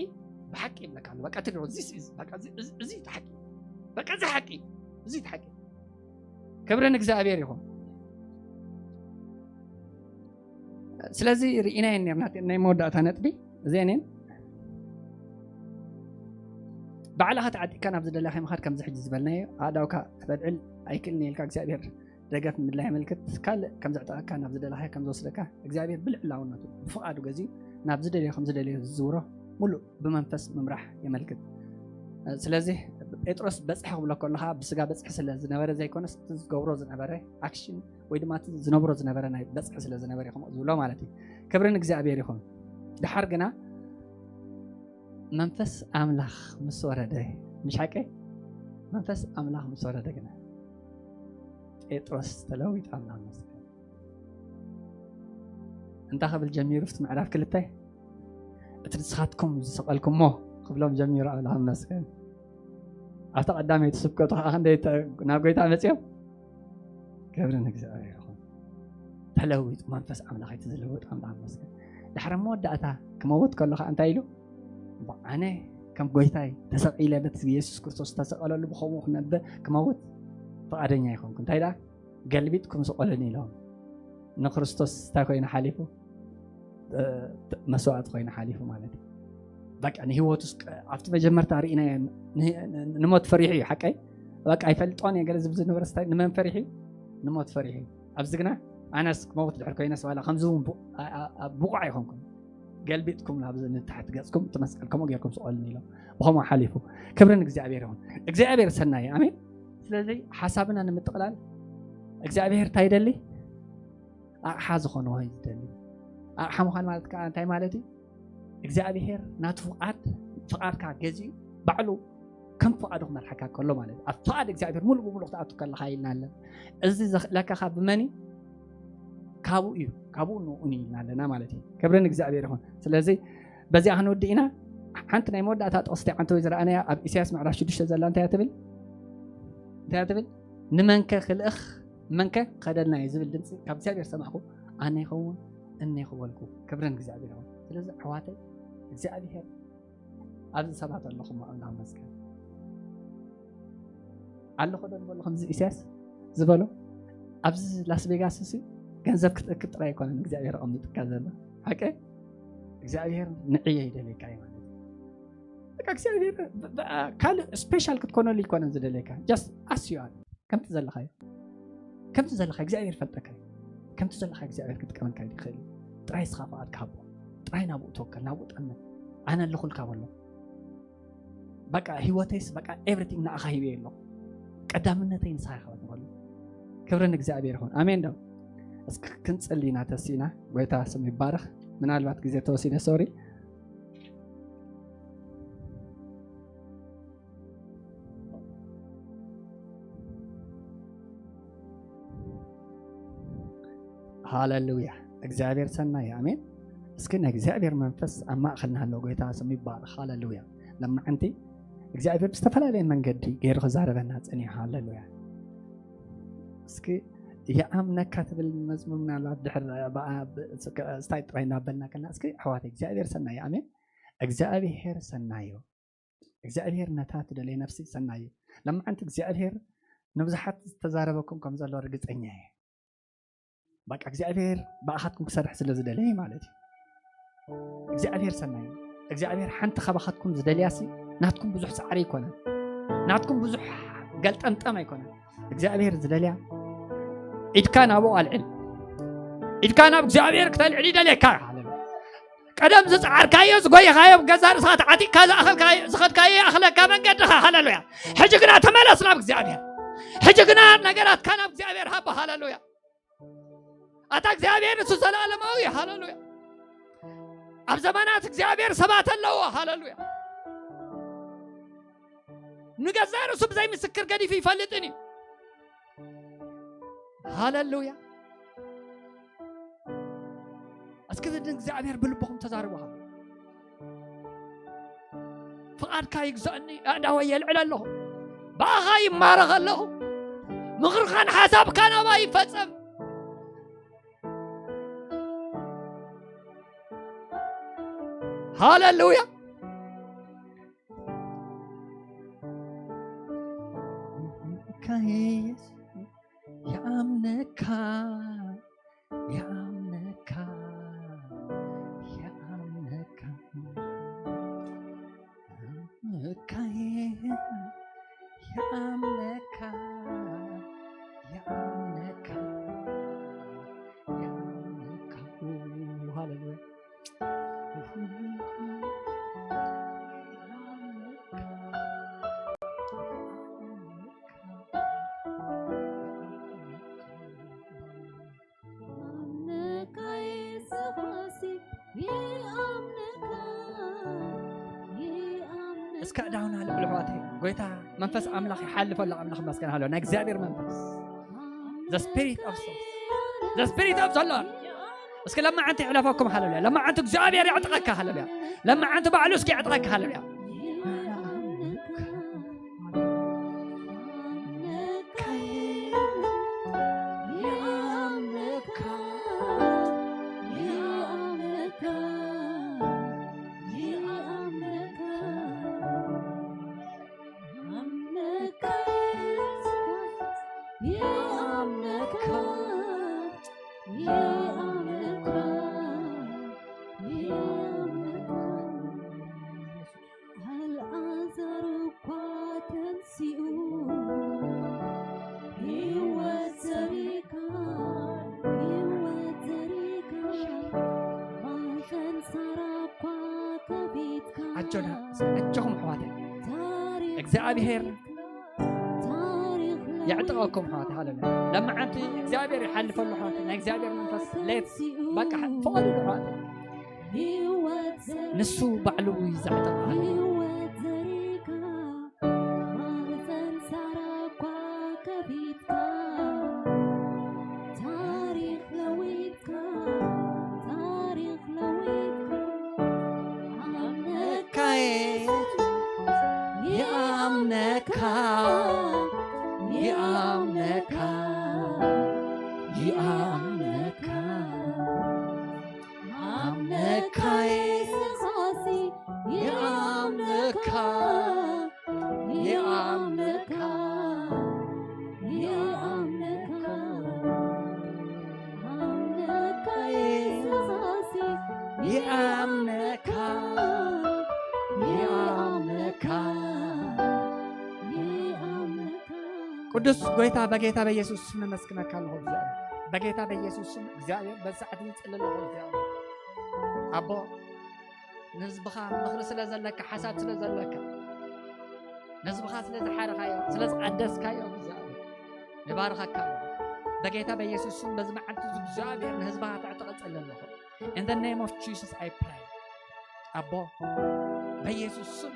ብሓቂ ይብለካ ኣሎ። በቃ ትድሮ እዚ እዚ በቃ እዚ እዚ እዚ ሓቂ በቃ እዚ ሓቂ እዚ ሓቂ። ክብሪ ንእግዚኣብሔር ይኹን። ስለዚ ርኢናየን ነርና ናይ መወዳእታ ነጥቢ እዚአን እየን። ባዕልኻ ተዓጢቕካ ናብ ዝደለኻዮ ምኻድ ከምዚ ሕጂ ዝበልናዮ ኣእዳውካ ክተልዕል ኣይክእልን ኢልካ እግዚኣብሔር ደገፍ ምድላይ የመልክት። ካልእ ከም ዘዕጠቐካ ናብ ዝደለኻዮ ከም ዝወስደካ እግዚኣብሔር ብልዕላውነቱ ብፍቓዱ ገዚኡ ናብ ዝደልዮ ከም ዝደልዮ ዝዝውሮ ሙሉእ ብመንፈስ ምምራሕ የመልክት። ስለዚ ጴጥሮስ በጽሐ ክብሎ ከለኻ ብስጋ በጽሒ ስለ ዝነበረ ዘይኮነስ እቲ ዝገብሮ ዝነበረ ኣክሽን ወይ ድማ እቲ ዝነብሮ ዝነበረ ናይ በጽሒ ስለ ዝነበረ እዩ ከምኡ ዝብሎ ማለት እዩ። ክብሪ ንእግዚኣብሔር ይኹን። ድሓር ግና መንፈስ ኣምላኽ ምስ ወረደ፣ ምሽ ሓቀይ? መንፈስ ኣምላኽ ምስ ወረደ ግና ጴጥሮስ ተለዊጡ። ኣምላኽ ይመስገን። እንታይ ክብል ጀሚሩ? ኣብቲ ምዕራፍ ክልተ እቲ ንስኻትኩም ዝሰቐልኩሞ ክብሎም ጀሚሩ። ኣምላኽ ይመስገን። ኣብታ ቀዳመይቲ ስብከቱ ከዓ ክንደይ ተ- ናብ ጎይታ መፅዮም። ክብሪ ንእግዚኣብሔር ይኹን። ተለዊጡ መንፈስ ኣምላኽ እቲ ዝልውጥ ኣምላኽ ይመስገን። ድሕሪ መወዳእታ ክመውት ከሎ ከዓ እንታይ ኢሉ? እሞ ኣነ ከም ጎይታይ ተሰቒለ በቲ የሱስ ክርስቶስ ዝተሰቐለሉ ብኸምኡ ክነብር ክመውት ፍቓደኛ ይኮንኩ። እንታይ ደኣ ገልቢጥኩም ስቐሉኒ ኢሎም ንክርስቶስ እንታይ ኮይኑ ሓሊፉ? እ፣ መስዋእቲ ኮይኑ ሓሊፉ ማለት እዩ። በቃ ንህይወቱ እስከ ኣብቲ መጀመርታ ርኢናዮ ን- ን- ንሞት ፈሪሑ እዩ ሓቀይ። በቃ ኣይፈልጦን እየ ገለ ዝብል ዝነበረ ስታይ ንመን ፈሪሑ እዩ? ንሞት ፈሪሑ እዩ። ኣብዚ ግና ኣነስ ክመውት ድሕር ኮይነስ ዋላ ከምዚ እውን ቡ- ኣ- ኣ- ኣ- ብቑዕ ኣይኮንኩን። ገልቢጥኩም ናብዚ ንታሕቲ ገጽኩም እቲ መስቀል ከምኡ ጌርኩም ስቐሉኒ ኢሎም ብኸምኡ ሓሊፉ። ክብሪ ንእግዚኣብሔር ይኹን። እግዚኣብሔር ሰናይ እዩ። ኣሜን። ስለዚ ሓሳብና ንምጥቕላል እግዚኣብሔር እንታይ ይደሊ? ኣቕሓ ዝኾነ ወይ ዝደሊ። ኣቕሓ ምዃን ማለት ከዓ እንታይ ማለት እዩ? እግዚኣብሔር ናቱ ፍቓድ ፍቓድካ ገዚኡ ባዕሉ ከም ፍቓዱ ክመርሓካ ከሎ ማለት እዩ። ኣብ ፍቓድ እግዚኣብሔር ሙሉእ ብሙሉእ ክትኣቱ ከለኻ ኢልና ኣለና። እዚ ዘኽእለካ ካብ መን እዩ? ካብኡ እዩ። ካብኡ ንኡ ንኢልና ኣለና ማለት እዩ። ክብሪ ንእግዚኣብሔር ይኹን። ስለዚ በዚኣ ክንውድእ ኢና። ሓንቲ ናይ መወዳእታ ጥቕስቲ ዓንተ ወይ ዝረኣናያ ኣብ ኢሳያስ ምዕራፍ ሽዱሽተ ዘላ እንታይ እያ ትብል? እንታይ እያ ትብል? ንመንከ ክልእኽ መንከ ከደልና እዩ ዝብል ድምፂ ካብ እግዚኣብሔር ሰማዕኩ። ኣነ ይኸውን እነ ይኽበልኩ። ክብርን እግዚኣብሔር ይኹን። ስለዚ ኣሕዋተይ እግዚኣብሔር ኣብዚ ሰባት ኣለኹም ኣምላኽ መስገን። ኣለኹ ዶ ዝበሎ ከምዚ ኢሳያስ ዝበሎ ኣብዚ ላስ ቬጋስ እሱ ገንዘብ ክትእክብ ጥራይ ኣይኮነን እግዚኣብሔር ኣቐሚጥካ ዘሎ ሓቀ እግዚኣብሔር ንዕየ ይደልየካ እዩ ማለት እዩ። በቃ እግዚኣብሔር ካልእ ስፔሻል ክትኮነሉ ይኮነን ዝደልየካ just as you are ከምቲ ዘለኻዮ ከምቲ ዘለኻ እግዚኣብሔር ይፈልጠካ እዩ። ከምቲ ዘለኻ እግዚኣብሔር ክጥቀመልካ ይኽእል እዩ። ጥራይ ስኻ ፍቓድ ክሃቦ ጥራይ ናብኡ ተወከል ናብኡ ጠምን ኣነ ኣለኹልካ በሎ። በቃ ህይወተይስ በቃ everything ንኣኻ ሂበ ኣሎ ቀዳምነተይ ንስኻ ኢኻ በሎ። ክብሪ ንእግዚኣብሔር ይኹን ኣሜን። ዶ እስኪ ክንጽሊ ኢና ተሲእና። ጎይታ ስም ይባረኽ። ምናልባት ግዜ ተወሲደ ሶሪ። ሃለሉያ። እግዚኣብሔር ሰናይ ኣሜን። እስኪ ናይ እግዚኣብሔር መንፈስ ኣብ ማእኸልና ኣሎ። ጎይታ ስም ይባረኽ። ሃለሉያ። ለማዓንቲ እግዚኣብሔር ብዝተፈላለየ መንገዲ ገይሩ ክዛረበና ፀኒሑ። ሃለሉያ። እስኪ የኣምነካ ትብል መዝሙር ምናልባት ድሕር ስታይ ጥራይ እናበልና ከና እስኪ ኣሕዋት እግዚኣብሔር ሰናይ ኣሜን። እግዚኣብሔር ሰናዩ እግዚኣብሔር ነታ ትደለየ ነፍሲ ሰናዩ። ለማዓንቲ እግዚኣብሔር ንብዙሓት ዝተዛረበኩም ከም ዘሎ ርግፀኛ እየ። በቃ እግዚኣብሔር ብኣኻትኩም ክሰርሕ ስለ ዝደለየ ማለት እዩ። እግዚኣብሔር ሰናይ እዩ። እግዚኣብሔር ሓንቲ ካባኻትኩም ዝደልያሲ ናትኩም ብዙሕ ፃዕሪ ኣይኮነን። ናትኩም ብዙሕ ገልጠምጠም ኣይኮነን። እግዚኣብሔር ዝደልያ ኢድካ ናብኡ ኣልዕል። ኢድካ ናብ እግዚኣብሔር ክተልዕል ይደልየካ። ሃሌሉያ። ቀደም ዝፀዓርካዮ ዝጎየኻዮ ገዛ ርእስኻ ተዓጢቕካ ዝኣኸልካዮ ዝኸድካዮ ይኣኽለካ መንገድኻ። ሃሌሉያ። ሕጂ ግና ተመለስ ናብ እግዚኣብሔር። ሕጂ ግና ነገራትካ ናብ እግዚኣብሔር ሃባ። ሃሌሉያ። ኣታ እግዚኣብሔር እሱ ዘላለማዊ። ሃሌሉያ። ኣብ ዘመናት እግዚኣብሔር ሰባት ኣለዎ። ሃሌሉያ። ንገዛ ርእሱ ብዘይ ምስክር ገዲፉ ይፈልጥን እዩ። ሃሌሉያ። እስኪ ንእግዚኣብሔር ብልብኹም ተዛርቡ። ፍቓድካ ይግዛእኒ ኣእዳወይ የልዕል ኣለኹ። ብኣኻ ይማረኽ ኣለኹ። ምኽርኻን ሓሳብካን ኣባይ ይፈጸም። ሃሌሉያ። የኣምነካ የኣምነካ የኣምነካ የኣምነካ የኣምነካ የኣምነካ። ሃሌሉያ። እስከ ዳውና ልዕሉ ኣሕዋተይ ጎይታ መንፈስ ኣምላኽ ይሓልፈሉ። ኣምላኽ መስገን ሃሎ ናይ እግዚኣብሔር መንፈስ the spirit of soul the spirit of the Lord እስኪ ለማዓንቲ ይሕለፈኩም። ሃሌሉያ። ለማዓንቲ እግዚኣብሔር ያዕጥቐካ። ሃሌሉያ። ለማዓንቲ ባዕሉ እስኪ ያዕጥቐካ። ሃሌሉያ። ኣልዓዛር እኳ ተንሲኡ ህይወት ዘሪካ ህይወት ዘሪካ ማህፀን ሳራ እኳ ከፊትካ ኣጆና ኣጆኹም ኣሕዋተይ ታሪኽ እግዚኣብሔር ታሪኽ የዕጥቐኩም ኣሕዋተይ። ሃሌሉያ። ለማዓንቲ እግዚኣብሔር ይሓልፈሉ ኣሕዋተይ። ናይ እግዚኣብሔር መንፈስ ሌት በቃ ፍቐዱሉ ኣሕዋተይ። ንሱ ባዕሉ እዩ ዘዕጥቕ። ሃሌሉያ። ኣምነካ የኣምነካ የኣምነካ የኣምነካ ኣምነካ የሱስ የኣምነካ የኣምነካ ጎይታ፣ በጌታ በኢየሱስ ስም ነመስግነካ ኣለኹ እግዚኣብሔር። በጌታ በኢየሱስ ስም እግዚኣብሔር በዚ ሰዓት ይጽሊ ኣለኹ እግዚኣብሔር። ኣቦ፣ ንህዝብኻ ምኽሪ ስለ ዘለካ፣ ሓሳብ ስለ ዘለካ፣ ንህዝብኻ ስለ ዝሓረኻዮ፣ ስለ ዝቐደስካዮ እግዚኣብሔር ንባርኸካ ኣለኹ። በጌታ በኢየሱስ ስም በዚ መዓልቲ እዚ እግዚኣብሔር ንህዝብኻ ትዕጥቕ እጸሊ ኣለኹ። In the name of Jesus I pray. ኣቦ፣ በኢየሱስ ስም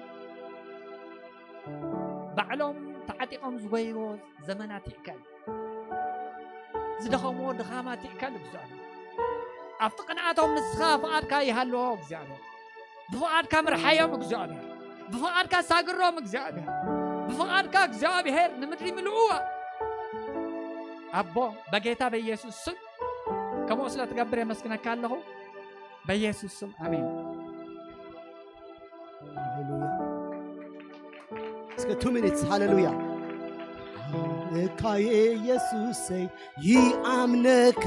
ባዕሎም ተዓጢቖም ዝጎይዎ ዘመናት ይእከል። ዝደኸምዎ ድኻማት ይእከል እግዚኣብሔር። ኣብቲ ቅንኣቶም ንስኻ ፍቓድካ ይሃልዎ እግዚኣብሔር። ብፍቓድካ ምርሓዮም እግዚኣብሔር። ብፍቓድካ ሳግሮም እግዚኣብሔር። ብፍቓድካ እግዚኣብሔር ንምድሪ ምልእዋ። ኣቦ፣ በጌታ በኢየሱስ ስም ከምኡ ስለ ትገብር የመስግነካ ኣለኹ። በኢየሱስ ስም ኣሜን። ሃሌሉያ። እስከ two minutes ሃሌሉያ። እካ ኢየሱሰይ ይኣምነካ